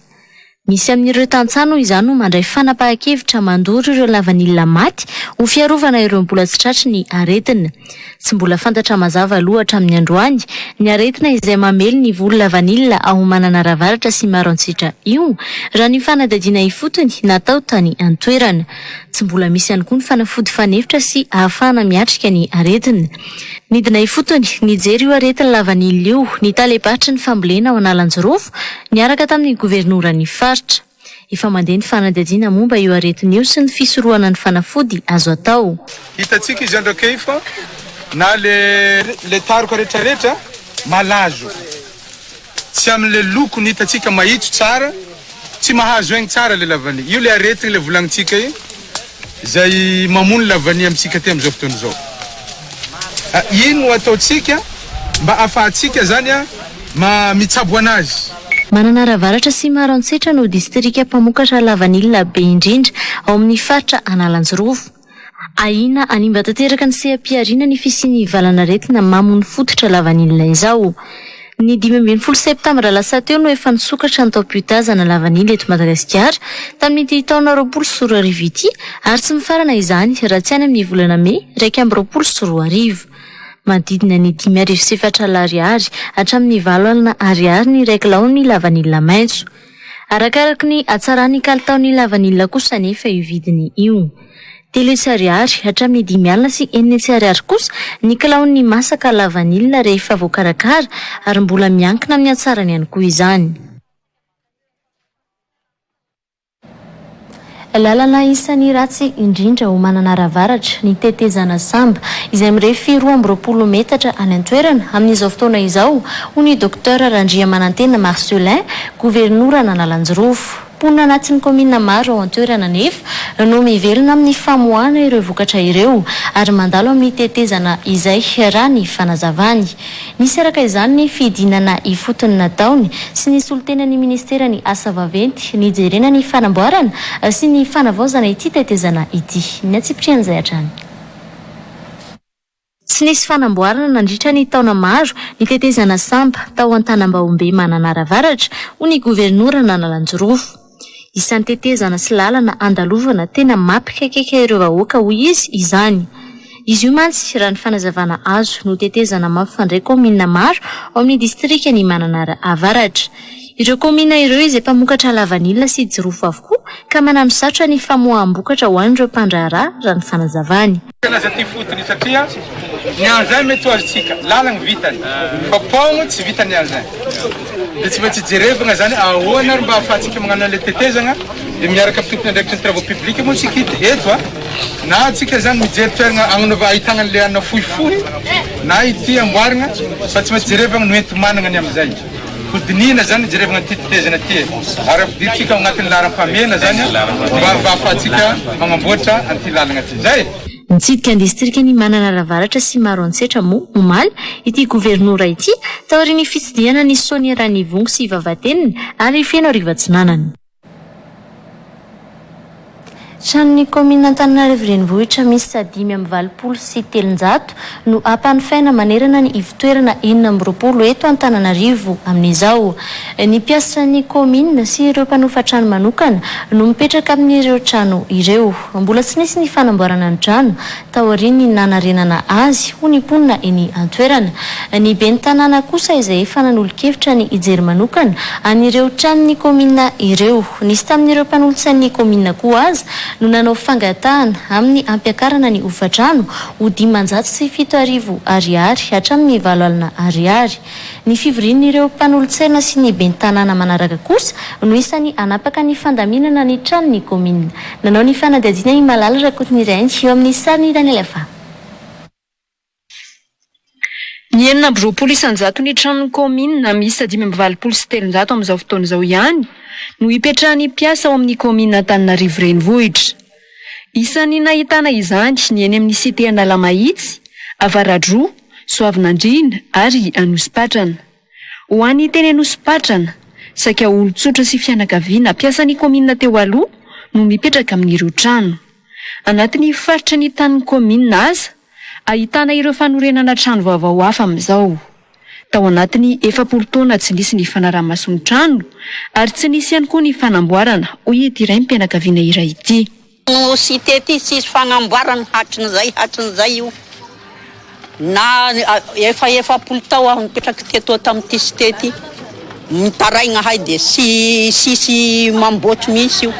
Misy amin'ireo tantsaha noho izany no mandray fanapahan-kevitra mandoro ireo lavanila maty ho fiarovana ireo mbola tsy tratry ny aretina. Tsy mbola fantatra mazava aloha hatramin'ny androany ny aretina izay mamely ny voly lavanila ao Mananara Avaratra sy Maroantsetra io, raha ny fanadihadiana ifotony natao tany an-toerana. Tsy mbola misy ihany koa ny fanafody fanefitra sy ahafahana miatrika ny aretina. Nidina ifotony nijery io aretin'ny lavanila io ny talem-paritry ny fambolena ao Analanjirofo niaraka tamin'ny governoran'ny faritra. Efa mandeha ny fanadihadiana momba io aretina io sy ny fisorohana ny fanafody azo atao. Hitantsika izy andrakey fa na le le taroka retraretra malazo tsy amle lokony hitantsika mahitso tsara tsy mahazo aigny tsara le lavania io le aretigny le volagnintsika io izay mamono lavania amintsika aty amizao fotoana izao ino no ataontsika mba afahantsika zany ma mitsabo anazy. Mananara Avaratra sy Maroantsetra no distrika mpamokatra lavanila be indrindra ao amin'ny faritra Analanjirofo. Ahiana hanimba tanteraka ny seha-pihariana ny fisian'ny valanaretina mamono fototra lavanila izao. Ny 15 septambra lasa teo no efa nisokatra ny taom-piotazana lavanila eto Madagasikara tamin'ity taona 2020 ity ary tsy mifarana izany raha tsy any amin'ny volana mey 2021. Manodidina ny 5400 ariary hatramin'ny 80 ariary ny iray kilaon'ny lavanila maitso. Arakaraky ny hatsaran'ny kalitaon'ny lavanila kosa anefa io vidiny io. 300 ariary hatramin'ny 650 ariary kosa ny kilaon'ny masaka lavanila rehefa voakarakara ary mbola miankina amin'ny hatsarany ihany koa izany. Lalana isan'ny ratsy indrindra ao Mananara Avaratra ny tetezana Samba izay mirefy 22 metatra any an-toerana amin'izao fotoana izao, hoy ny Docteur Randriamanantena Marcellin, governoran'Analanjirofo. Mponina anatin'ny kaominina maro ao an-toerana anefa no mivelona amin'ny famoahana ireo vokatra ireo ary mandalo amin'ny tetezana izay raha ny fanazavany. Nisy araka izany ny fidinana ifotony nataony sy ny solontenan'ny minisiteran'ny Asa vaventy nijerena ny fanamboarana sy ny fanavaozana ity tetezana ity. Ny antsipirian'izay hatrany. Tsy nisy fanamboarana nandritra ny taona maro ny tetezana Samba tao Antanambaombe Mananara Avaratra, hoy ny governoran'Analanjirofo. Isan'ny tetezana sy lalana andalovana tena mampikaikaika ireo vahoaka, hoy izy, izany. Izy io mantsy, raha ny fanazavana azo, no tetezana mampifandray kaominina maro ao amin'ny distrikan'i Mananara Avaratra. Ireo kaominina ireo izay mpamokatra lavanila sy jirofo avokoa ka mananosarotra ny famoaham-bokatra ho an'ireo mpandraharaha, raha ny fanazavany. Tena aza aty fotony satria ny engin mety ho azontsika, lalagna vitany fa pont tsy vita ny engin de tsy maintsy jerevagna zany ahoana ary mba ahafahantsika magnano anle tetezagna de miaraka am tompon'andraikitry ny travaux publics moa tsika eto a na atsika zany mijery toeragna agnanaova ahitagna anle anona fohifohy na ity amboarigna fa tsy maintsy jerevagna no enti-managna ny amizay. Hodinihina zany hijerevana an'ity tetezana ity e! Ary ampidirintsika ao anatin'ny laharam-pahamehana zany mba ahafahantsika magnamboatra an'ity lalagna ity. Zay e! Nitsidika ny distrikan'i Mananara Avaratra sy Maroantsetra moa omaly ity governora ity taorian'ny fitsidihana ny Sonieran'Ivongo sy Vavatenina ary Fenoarivo Atsinanana. Tranon'ny kaominina Antananarivo Renivohitra miisa 385 no ampanofaina manerana ny ivontoerana 26 eto Antananarivo amin'izao. Ny mpiasan'ny kaominina sy ireo mpanofa trano manokana no mipetraka amin'ireo trano ireo. Mbola tsy nisy ny fanamboarana ny trano taorian'ny nanarenana azy, hoy ny mponina eny an-toerana. Ny ben'ny tanàna kosa izay efa nanolo-kevitra ny hijery manokana an'ireo tranon'ny kaominina ireo. Nisy tamin'ireo mpanolotsain'ny kaominina koa aza no nanao fangatahana amin'ny hampiakarana ny hofantrano ho 7500 ariary hatramin'ny 8000 ariary. Ny fivorian'ireo mpanolotsaina sy ny ben'ny tanàna manaraka kosa no isan'ny hanapaka ny fandaminana ny tranon'ny kaominina. Nanao ny fanadihadiana i Malala Rakotonirainy eo amin'ny sarin'i Daniel Fa. Ny 26 isan-jaton'ny tranon'ny kaominina miisa 385 amin'izao fotoana izao ihany no ipetrahan'ny mpiasa ao amin'ny kaominina Antananarivo Renivohitra. Isan'ny nahitana izany ny eny amin'ny Cité Analamahitsy, Avaradroa, Soavinandriana ary Anosipatrana. Ho an'ny teny Anosipatrana, saika olon-tsotra sy fianakaviana mpiasan'ny kaominina teo aloha no mipetraka amin'ireo trano. Anatin'ny faritra ny tanin'ny kaominina aza, ahitana ireo fanorenana trano vaovao hafa amin'izao. Tao anatin'ny 40 taona tsy nisy ny fanaraha-maso ny trano ary tsy nisy ihany koa ny fanamboarana, hoy ity raim-pianakaviana iray ity. No cité ty tsisy fagnamboarana hatrin'izay hatrin'izay io na efa 40 tao aho nipetraky teto tamin'ity cité ty mitaraigna ahay de sy tsisy mamboatry mihitsy io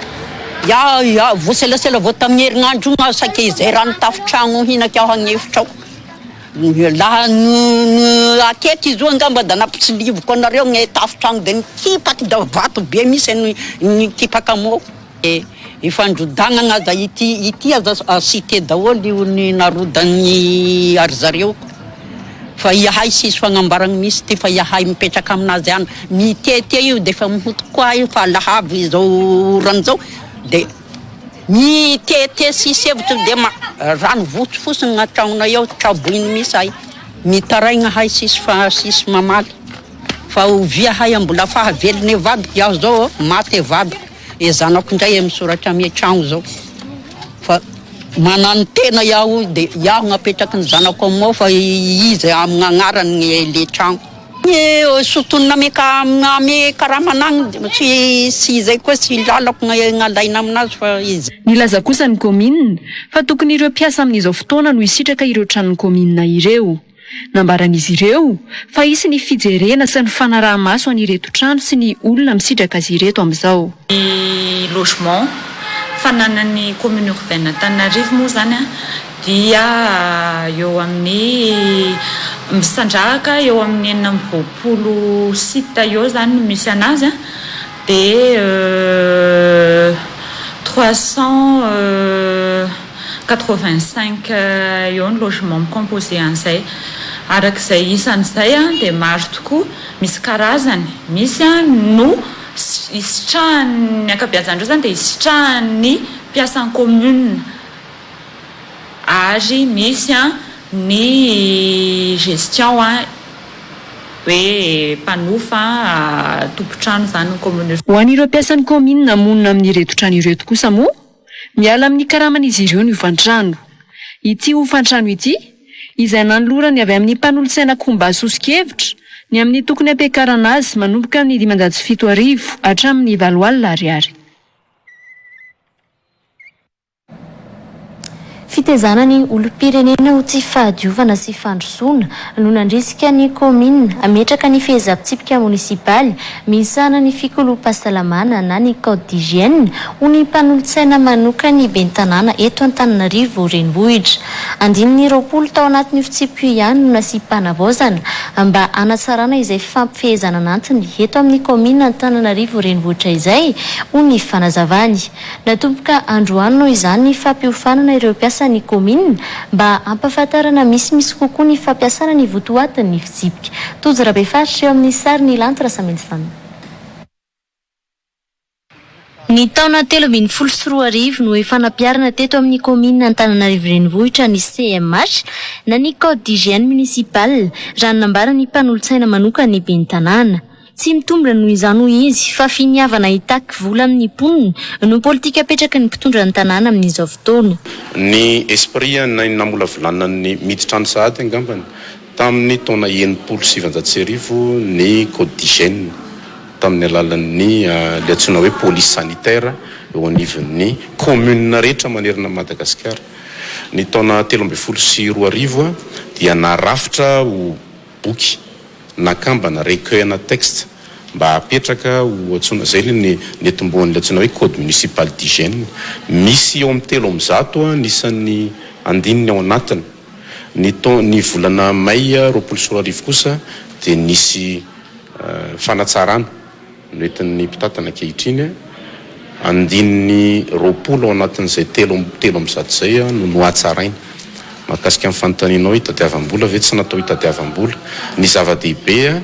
ya ya vao selasela vao tamin'ny herinandro io aho saika izay rano tafotragno hinaky aho agnefitra ao Laha ny akeky izy io angamba da nampitsilivoko anareo ny tafotragno de nikipaky da vato be misy ny nikipaka amao. E ifandrodagnana aza ity ity aza cité daholo io ny narodan'ny ary zareo fa ihahay tsisy fagnambaragna misy ty fa ihahay mipetraka aminazy any mitete io de efa mihotoko koa io fa lahavy izao orana izao de Mitete tsisy hevitra dia ma rano votsy fotsiny ny tragnonay ao traboiny mihitsy ahay mitaraigna ahay tsisy fa tsisy mamaly fa ovia ahay mbola fahavelona e vadiko iaho zao maty e vadiko e zanako ndray e misoratra amy tragno zao fa manantena iaho de iaho gn'apetraky ny zanako amignao fa izy amign'agnarany le tragno. Ny sotonina ame karamanagny tsy tsy izay koa tsy lalako gn'alaina aminazy fa izy. Nilaza kosa ny kaominina fa tokony ireo mpiasa amin'izao fotoana no hisitraka ireo tranon'ny kaominina ireo. Nambaran'izy ireo fa hisy ny fijerena sy ny fanaraha-maso an'ireto trano sy ny olona misitraka azy ireto amin'izao. Ny logement fananan'ny commune urbaine Antananarivo moa izany dia eo amin'ny misandrahaka eo amin'ny 26 site eo izany no misy anazy dia 385 eo ny logement mi-composer an'izay. Araka izay isan'izay dia maro tokoa, misy karazany, misy no Isitrahan'ny, ny ankabeazan'ireo izany dia isitrahan'ny mpiasan'ny commune ary misy ny gestion hoe mpanofa tompon-trano izany ny commune. Ho an'ireo mpiasan'ny kaominina monina amin'ireto trano ireto kosa moa, miala amin'ny karaman'izy ireo ny hofan-trano. Ity hofan-trano ity. izay nanoloran'ny avy amin'ny mpanolotsaina Komba soso-kevitra ny amin'ny tokony hampiakarana azy manomboka amin'ny 7500 hatramin'ny 8000 ariary. Fitaizana ny olom-pirenena ho tsy fahadiovana sy fandrosoana no nandrisika ny kaominina hametraka ny fehezam-pitsipika monisipaly misahana ny fikoloam-pahasalamana na ny code d'hygiène ho ny mpanolotsaina manokan'ny ben'ny tanàna eto Antananarivo renivohitra. Andininy 20 tao anatin'io fitsipika io ihany no nasiam-panavaozana mba hanatsarana izay fifampifehezana anatiny eto amin'ny kaominina Antananarivo renivohitra izay, hoy ny fanazavany. Natomboka androany noho izany ny fampiofanana ireo mpiasan'ny kaominina mba hampahafantarana misimisy kokoa ny fampiasana ny votoatin'ny fitsipika. Tojo Rabefaritra eo amin'ny sarin'i Lanto Rasamilisana. Ny taona 2013 no efa nampiharina teto amin'ny kaominina Antananarivo Renivohitra ny CMH na ny Code d'hygiène municipal, raha ny nambaran'ny mpanolotsaina manokan'ny ben'ny tanàna. Tsy mitombina noho izany hoy izy fa finiavana hitaky vola amin'ny mponina no politika apetraky ny mpitondra ny tanàna amin'izao fotoana. Ny esprit ny namolavolana ny miditra any sahady angambany tamin'ny taona 1960 ny code d'hygiène tamin'ny alalan'ny ilay antsoina hoe police sanitaire eo anivon'ny commune rehetra manerana an'i Madagasikara. Ny taona 2013 dia narafitra ho boky nakambana, recueil-na texte, mba hapetraka ho antsoina, izay ilay ny nitomboan'ilay antsoina hoe code municipal d'hygiène. Misy eo amin'ny 103 ny isan'ny andininy ao anatiny. Ny taon, ny volana mai 2020 kosa dia nisy fanatsarana. Noentin'ny mpitantana ankehitriny, andininy 20 ao anatin'izay 133 izay no nohatsaraina. Mahakasika ny fanontanianao hitadiavam-bola ve? Tsy natao hitadiavam-bola. Ny zava-dehibe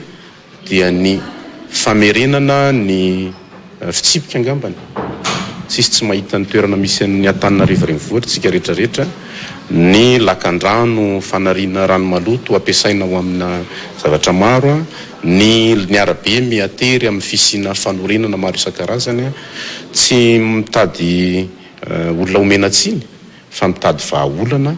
dia ny famerenana ny fitsipika angambany. Tsisy tsy mahita ny toerana misy an'ny Antananarivo renivohitra tsika rehetra rehetra. Ny lakandrano fanariana rano maloto ampiasaina ho amina zavatra maro. Ny ny arabe miha-tery amin'ny fisiana fanorenana maro isan-karazany, tsy mitady olona omena tsiny fa mitady vahaolana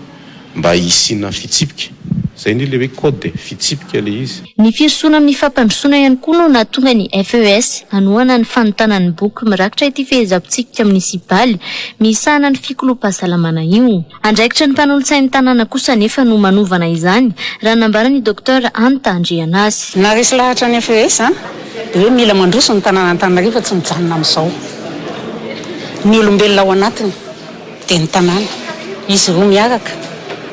mba hisiana fitsipika. Izay anie ilay hoe code e, fitsipika ilay izy. Ny firosoana amin'ny fampandrosoana ihany koa no nahatonga ny FES hanohana ny fanontana ny boky mirakitra ity fehezam-pitsipika monisipaly misahana ny fikoloam-pahasalamana io. Andraikitra ny mpanolotsain'ny tanàna kosa anefa no manovana izany, raha ny nambaran'ny Docteur Hanta Andrianasy. Naharesy lahatra ny FES dia hoe mila mandroso ny tanàna Antananarivo fa tsy mijanona amin'izao. Ny olombelona ao anatiny dia ny tanàna. Izy roa miaraka.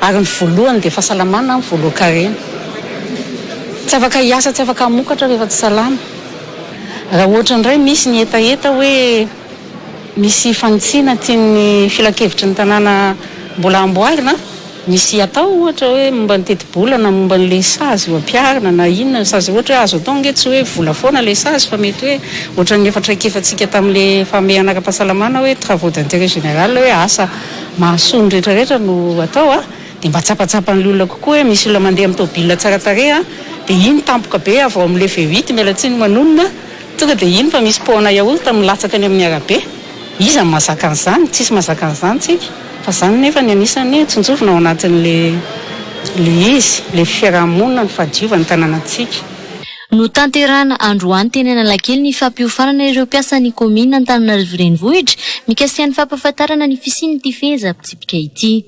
Ary ny voalohany dia fahasalamana ny voalohan-karena. Tsy afaka hiasa, tsy afaka hamokatra rehefa tsy salama. Raha ohatra indray misy ny hetaheta hoe. Misy fanitsiana tian'ny filankevitry ny tanàna mbola hamboarina? Misy atao ohatra hoe momba ny tetibola na momba an'ilay sazy ho ampiharina na inona sazy ohatra hoe azo atao ange tsy hoe vola foana ilay sazy fa mety hoe ohatran'ny efa traikefantsika tamin'ilay fahamehana ara-pahasalamana hoe travaux d'intérêt général hoe asa mahasoa ny rehetra rehetra no atao a! dia mba tsapatsapan'ilay olona kokoa hoe misy olona mandeha amin'ny tôbila tsara tarehy a! dia iny tampoka be avy ao amin'ilay V8 miala tsiny manonona Tonga dia iny fa misy paona yaourt milatsaka any amin'ny arabe. Iza no mahazaka an'izany? Tsisy mahazaka an'izany tsika. Fa izany nefa ny anisan'ny tsinjovina ao anatin'ilay ilay izy, ilay fiaraha-monina, ny fahadiovan'ny tanànantsika. Notanterahina androany teny Analakely ny fampiofanana ireo mpiasan'ny kaominina Antananarivo Renivohitra mikasika ny fampahafantarana ny fisian'ity fehezam-pitsipika ity.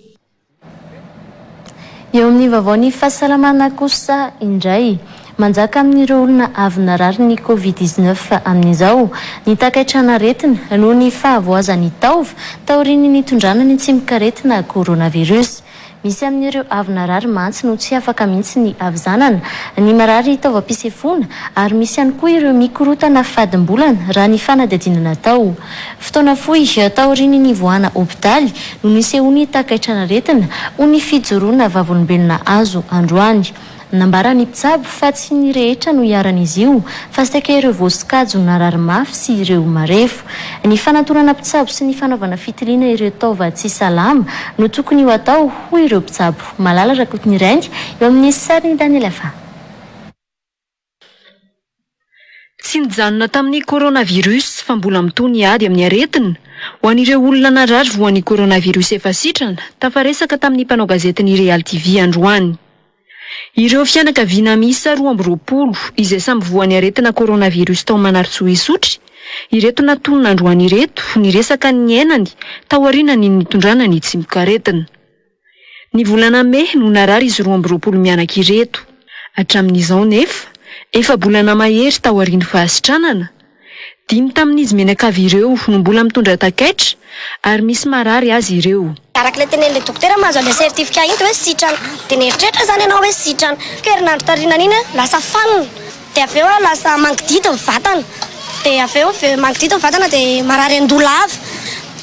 Eo amin'ny vaovaon'ny fahasalamana kosa indray, manjaka amin'ireo olona avy narary ny Covid 19 amin'izao ny takaitran'aretina noho ny fahavoazan'ny taova taorian'ny nitondrana ny tsimokaretina coronavirus. Misy amin'ireo avy narary mantsy no tsy afaka mihitsy ny havizanana, ny marary taovam-pisefoana ary misy ihany koa ireo mikorotana fadim-bolana raha ny fanadihadiana natao. Fotoana fohy taorian'ny nivoahana hopitaly no nisehoan'ny takaitran'aretina, hoy ny fijoroana vavolombelona azo androany. Nambaran'ny mpitsabo fa tsy ny rehetra no iharan'izy io fa saika ireo voasokajy ho narary mafy sy ireo marefo. Ny fanantonana mpitsabo sy ny fanaovana fitiliana ireo taova tsy salama no tokony ho atao, hoy ireo mpitsabo. Malala Rakotonirainy eo amin'ny sarin'i Daniel Afa. Tsy nijanona tamin'ny coronavirus fa mbola mitohy ny ady amin'ny aretina. Ho an'ireo olona narary voan'ny coronavirus efa sitrana, tafaresaka tamin'ny mpanao gazetin'ny Real TV androany. Ireo fianakaviana miisa 22 izay samy voan'ny aretina coronavirus tao Manarintsoa Isotry, ireto natonina androany ireto niresaka ny niainany taorianan'ny nitondrana ny tsimokaretina. Ny volana mey no narary izy 22 mianaka ireto. Hatramin'izao nefa, efa-bolana mahery taorian'ny fahasitranana, dimy tamin'izy mianakavy ireo no mbola mitondra takaitra ary misy marary azy ireo. Araka ilay tenenin'ilay dokotera mahazo an'ilay certificat iny dia hoe sitrana. Dia nieritreritra izany ianao hoe sitrana. Herinandro taorianan'iny lasa fanina. Dia avy eo lasa mangididy ny vatana. Dia avy eo mangididy ny vatana dia marary an-doha lava.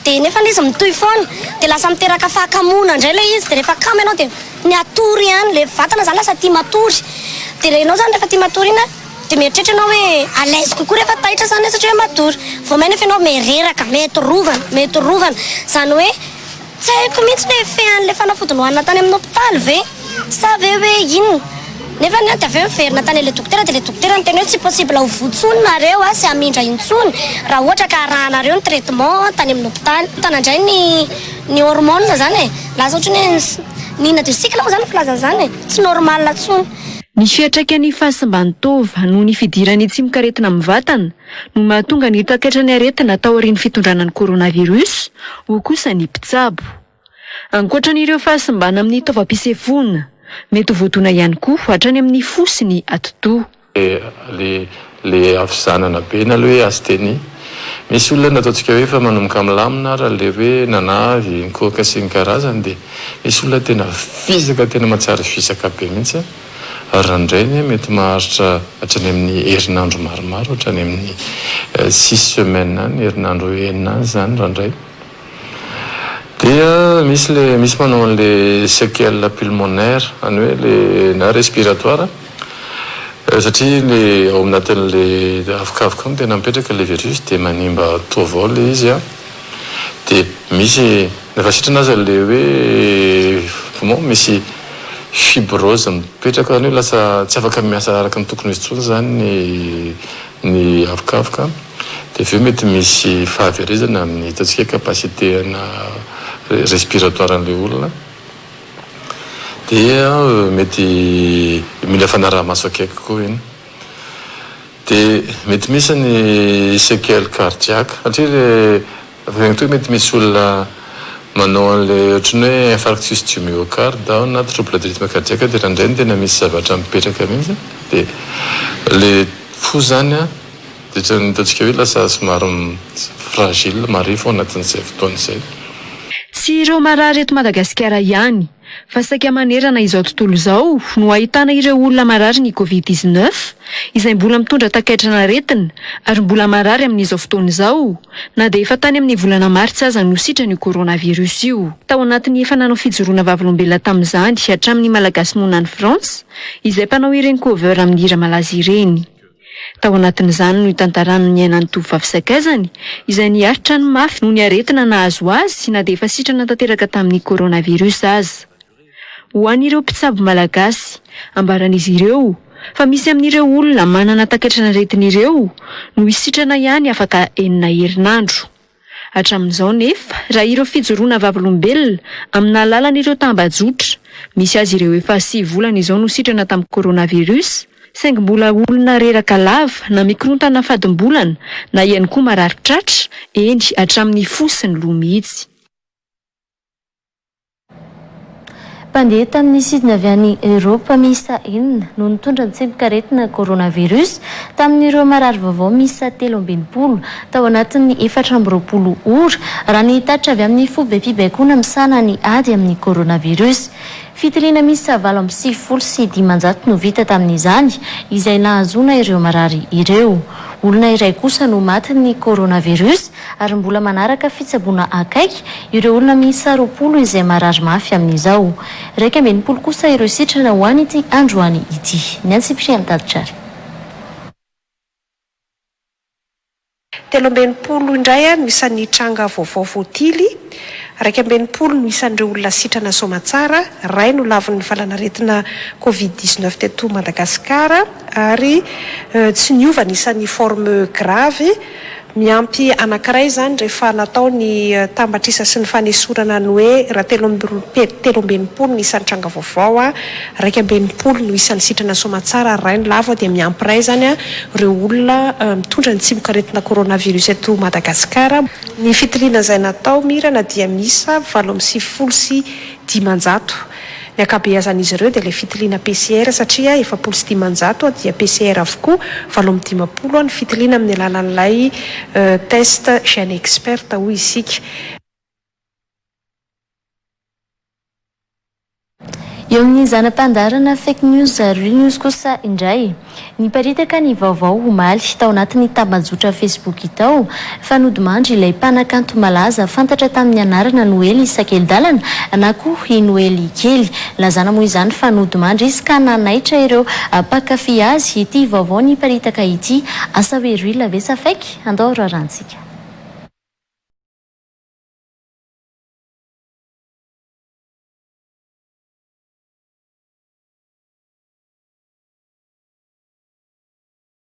Dia nefa izy mitohy foana. Dia lasa miteraka fahakamoana indray ilay izy. Dia rehefa kamo ianao dia ny hatory ihany. Ilay vatana izany lasa tia matory. Dia ianao izany rehefa tia matory iny dia mieritreritra ianao hoe à l'aise kokoa rehefa taitra izany satria hoe matory. Vao may nefa ianao miha-reraka, mety rovana, mety rovana. Izany hoe Tsy haiko mihitsy ny effet an'ilay fanafody nohanina tany amin'ny hopitaly ve sa ve hoe inona? Nefa ny ahy dia avy eo niverina tany ilay dokotera dia ilay dokotera niteny hoe tsy possible ho voa intsony nareo a sy hamindra intsony raha ohatra ka arahanareo ny traitement tany amin'ny hopitaly. Tana indray ny ny hormone zany e, lasa ohatran'ny hoe nihinana de cycle moa zany ny filazana izany e, tsy normal intsony. Ny fiantraikan'ny fahasimban'ny taova noho ny fidiran'ny tsimokaretina amin'ny vatana no mahatonga ny takaitra ny aretina taorian'ny fitondrana ny coronavirus, hoy kosa ny mpitsabo. Ankoatra an'ireo fahasimbana amin'ny taovam-pisefoana, mety ho voadona ihany koa hatrany amin'ny fo sy ny atidoha. Le le havizanana be na le hoe asthénie. Misy olona nataontsika hoe efa manomboka milamina ary le hoe nanavy, nikohaka sy ny karazany dia misy olona tena vizaka tena mahatsiaro vizaka be mihitsy. Ary raha indray anie mety maharitra hatrany amin'ny herinandro maromaro, hatrany amin'ny six semaines any, herinandro enina any izany raha indray. Dia misy le misy manao an'le séquelles pulmonaires, izany hoe le na respiratoire, satria le ao anatin'le avokavoka ao no tena mipetraka le virus dia manimba taova ao le izy an. Dia misy na efa sitrana aza le hoe comment misy fibrose mipetraka zany hoe lasa tsy afaka miasa araka ny tokony ho izy intsony zany ny ny avokavoka dia avy eo mety misy fahaverezana amin'ny ataontsika hoe capacité ana respiratoire an'ilay olona dia mety mila fanaraha-maso akaiky koa iny. Dia mety misy ny sequelles cardiaques satria le avy toy mety misy olona manao an'ilay ohatran'ny hoe infarctus du myocarde ao na trouble de rythme cardiaque dia indraindray no tena misy zavatra mipetraka mihitsy dia le fo zany an dia ohatran'ny ataontsika hoe lasa somary fragile, marefo ao anatin'izay fotoana izay. Tsy ireo marary eto Madagasikara ihany fa saika manerana izao tontolo izao no ahitana ireo olona marary ny Covid 19 izay mbola mitondra takaitran'aretina ary mbola marary amin'izao fotoana izao na dia efa tany amin'ny volana martsa aza no sitrana io coronavirus io. Tao anatin'ny efa nanao fijoroana vavolombelona tamin'izany hatramin'ny Malagasy monina any Frantsa izay mpanao ireny cover amin'ny hira malaza ireny. Tao anatin'izany no itantarany ny niainan'ny tovovavy sakaizany, izay niaritra ny mafy noho ny aretina nahazo azy na dia efa sitrana tanteraka tamin'ny coronavirus aza. Ho an'ireo mpitsabo malagasy, ambaran'izy ireo fa misy amin'ireo olona manana takaitran'aretina ireo no hisitrana ihany afaka enina herinandro. Hatramin'izao nefa, raha ireo fijoroana vavolombelona amina alalan'ireo tambajotra misy azy ireo efa sivy volana izao no sitrana tamin'ny coronavirus, saingy mbola olona reraka lava na mikorontana fadim-bolana na ihany koa marary tratra, eny hatramin'ny fo sy ny loha mihitsy. Mpandeha tamin'ny sidina avy any Eoropa miisa enina no nitondra ny tsimokaretina coronavirus tamin'ireo marary vaovao miisa 63 tao anatin'ny 24 ora, raha ny tatitra avy amin'ny foibem-pibaikoana misahana ny ady amin'ny coronavirus. Fitiliana miisa 598 no vita tamin'izany, izay nahazoana ireo marary ireo. Olona iray kosa no matin'ny coronavirus ary mbola manaraka fitsaboana akaiky ireo olona miisa 20 izay marary mafy amin'izao. 61 kosa ireo sitrana ho an'ity androany ity. Ny antsipirian'ny tatitra ary. 63 indray no isan'ny tranga vaovao voatily, 61 no isan'ireo olona sitrana soamatsara, iray no lavon'ny valanaretina Covid 19 teto Madagasikara ary tsy niova ny isan'ny forme grave. Miampy anankiray izany rehefa natao ny tambatr'isa sy ny fanesorana ny hoe raha 63 ny isan'ny tranga vaovao, 61 no isan'ny sitrana soamantsara ary iray ny lavo dia miampy iray izany ireo olona mitondra ny tsimokaretina coronavirus eto Madagasikara. Ny fitiliana izay natao mirana dia miisa 598. Ny ankabeazan'izy ireo dia ilay fitiliana PCR satria 540 dia PCR avokoa, 58 ny fitiliana amin'ny alalan'ilay test GeneXpert hoy isika. Eo amin'ny zana-pandaharana Fake News Real News kosa indray, niparitaka ny vaovao omaly tao anatin'ny tambajotra Facebook tao fa nodimandry ilay mpanakanto malaza fantatra tamin'ny anarana Noely Sakelidalana na koa i Noely Kely. Nilazana moa izany fa nodimandry izy ka nanaitra ireo mpankafy azy ity vaovao niparitaka ity. Asa hoe real ve sa fake? Andao raharahantsika.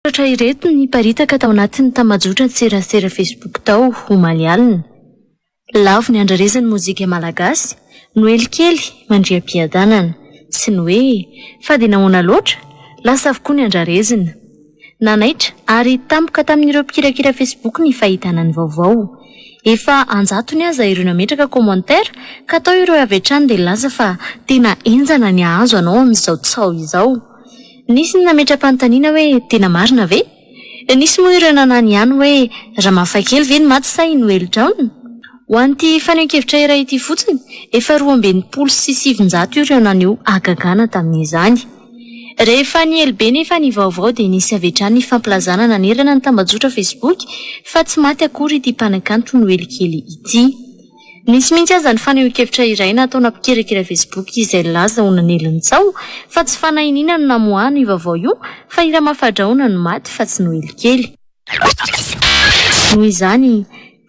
Soratra ireto niparitaka tao anatin'ny tambajotran-tserasera Facebook tao omaly alina. Lavo ny andrarezin'ny mozika malagasy, Noely kely, mandriam-piadanana. Sy ny hoe, fa dia nahoana loatra? Lasa avokoa ny andrarezina. Nanaitra ary tampoka tamin'ireo mpikirakira Facebook ny fahitana ny vaovao. Efa an-jatony aza ireo nametraka commentaire ka tao ireo avy hatrany dia nilaza fa tena henjana ny hahazo anao amin'izao tsaho izao. Nisy ny nametra-panontaniana hoe tena marina ve? Nisy moa ireo nanany ihany hoe Ramafakely ve no maty sa i Noely Jaona? Ho an'ity fanehoan-kevitra iray ity fotsiny, efa 962 ireo naneho hagagana tamin'izany. Rehefa niely be nefa ny vaovao dia nisy avy hatrany ny fampilazana nanerana ny tambajotra Facebook fa tsy maty akory ity mpanakanto Noely kely ity. Nisy mihitsy aza ny fanehoan-kevitra iray nataona mpikirakira Facebook izay nilaza ho nanely ny tsaho fa tsy fanahiniana no namoahana io vaovao io fa i Ramafadrahona no maty fa tsy Noely kely. Noho izany,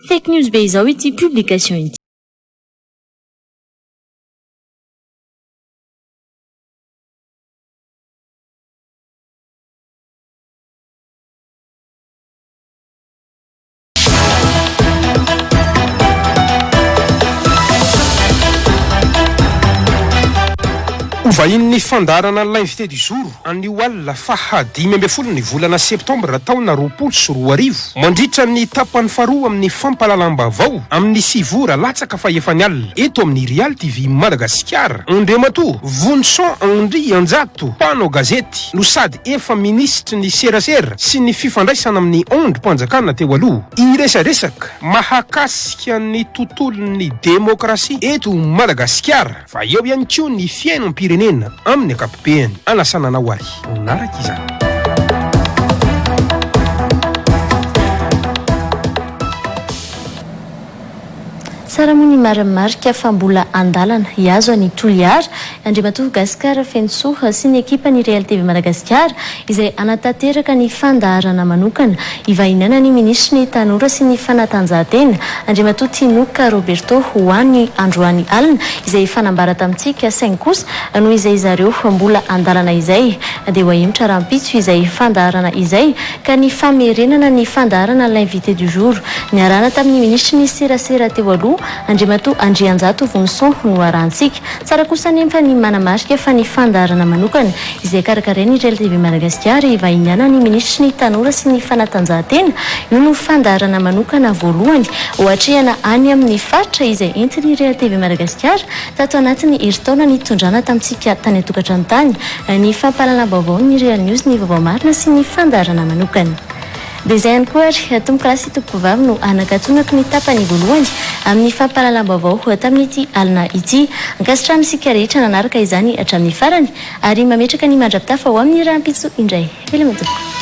fake news be izao ity publication ity. Ho vahinin'ny fandaharana L'invité du jour anio alina faha 15 ny volana septambra taona 2020 mandritra ny tapany faharoa amin'ny fampahalalam-baovao amin'ny sivy ora latsaka fahefany alina eto amin'ny Real TV Madagasikara Andriamatoa Vonison Andrianjato mpanao gazety no sady efa minisitry ny serasera sy ny fifandraisana amin'ny andrim-panjakana teo aloha. Hiresadresaka mahakasika ny tontolon'ny demokrasia eto Madagasikara fa eo ihany koa ny fiainam-pirenena amin'ny ankapobeny. Anasana anao ary hanaraka izany. Tsara moa ny marimarika fa mbola andalana hihazo an'i Toliara, Andriamatoa Gascar Fenosoa sy ny ekipan'ny Real TV Madagasikara izay hanatanteraka ny fandaharana manokana hivahiniana ny Minisitry ny Tanora sy ny Fanatanjahantena, Andriamatoa Tinoka Roberto ho any androany alina izay efa nambara tamintsika saingy kosa noho izay zareo mbola andalana izay dia ho ahemotra rahampitso izay fandaharana izay ka ny famerenana ny fandaharana L'invité du jour niarahana tamin'ny minisitry ny serasera teo aloha, Andriamatoa Andrianjato Vonison no arahantsika. Tsara kosa anefa ny manamarika fa ny fandaharana manokana izay karakarain'ny RLTV Madagasikara ivahiniana ny minisitry ny tanora sy ny fanatanjahantena, io no fandaharana manokana voalohany ho atrehana any amin'ny faritra izay entin'ny RLTV Madagasikara tato anatin'ny herintaona nitondrana tamintsika tany an-tokantrano tany ny fampahalalam-baovaon'ny Real News ny vaovao marina sy ny fandaharana manokana. Dia izay ihany koa ary, tompokolahy sy tompokovavy no hanakatonako ny tapany voalohany amin'ny fampahalalam-baovao tamin'ity alina ity. Ankasitrahana isika rehetra nanaraka izany hatramin'ny farany ary mametraka ny mandra-pitafa ho amin'ny rahampitso indray. Veloma tompoko.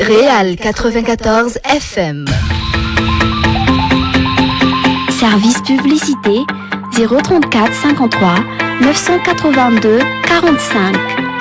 Réal 94 FM. Service publicité 034 53 982 45.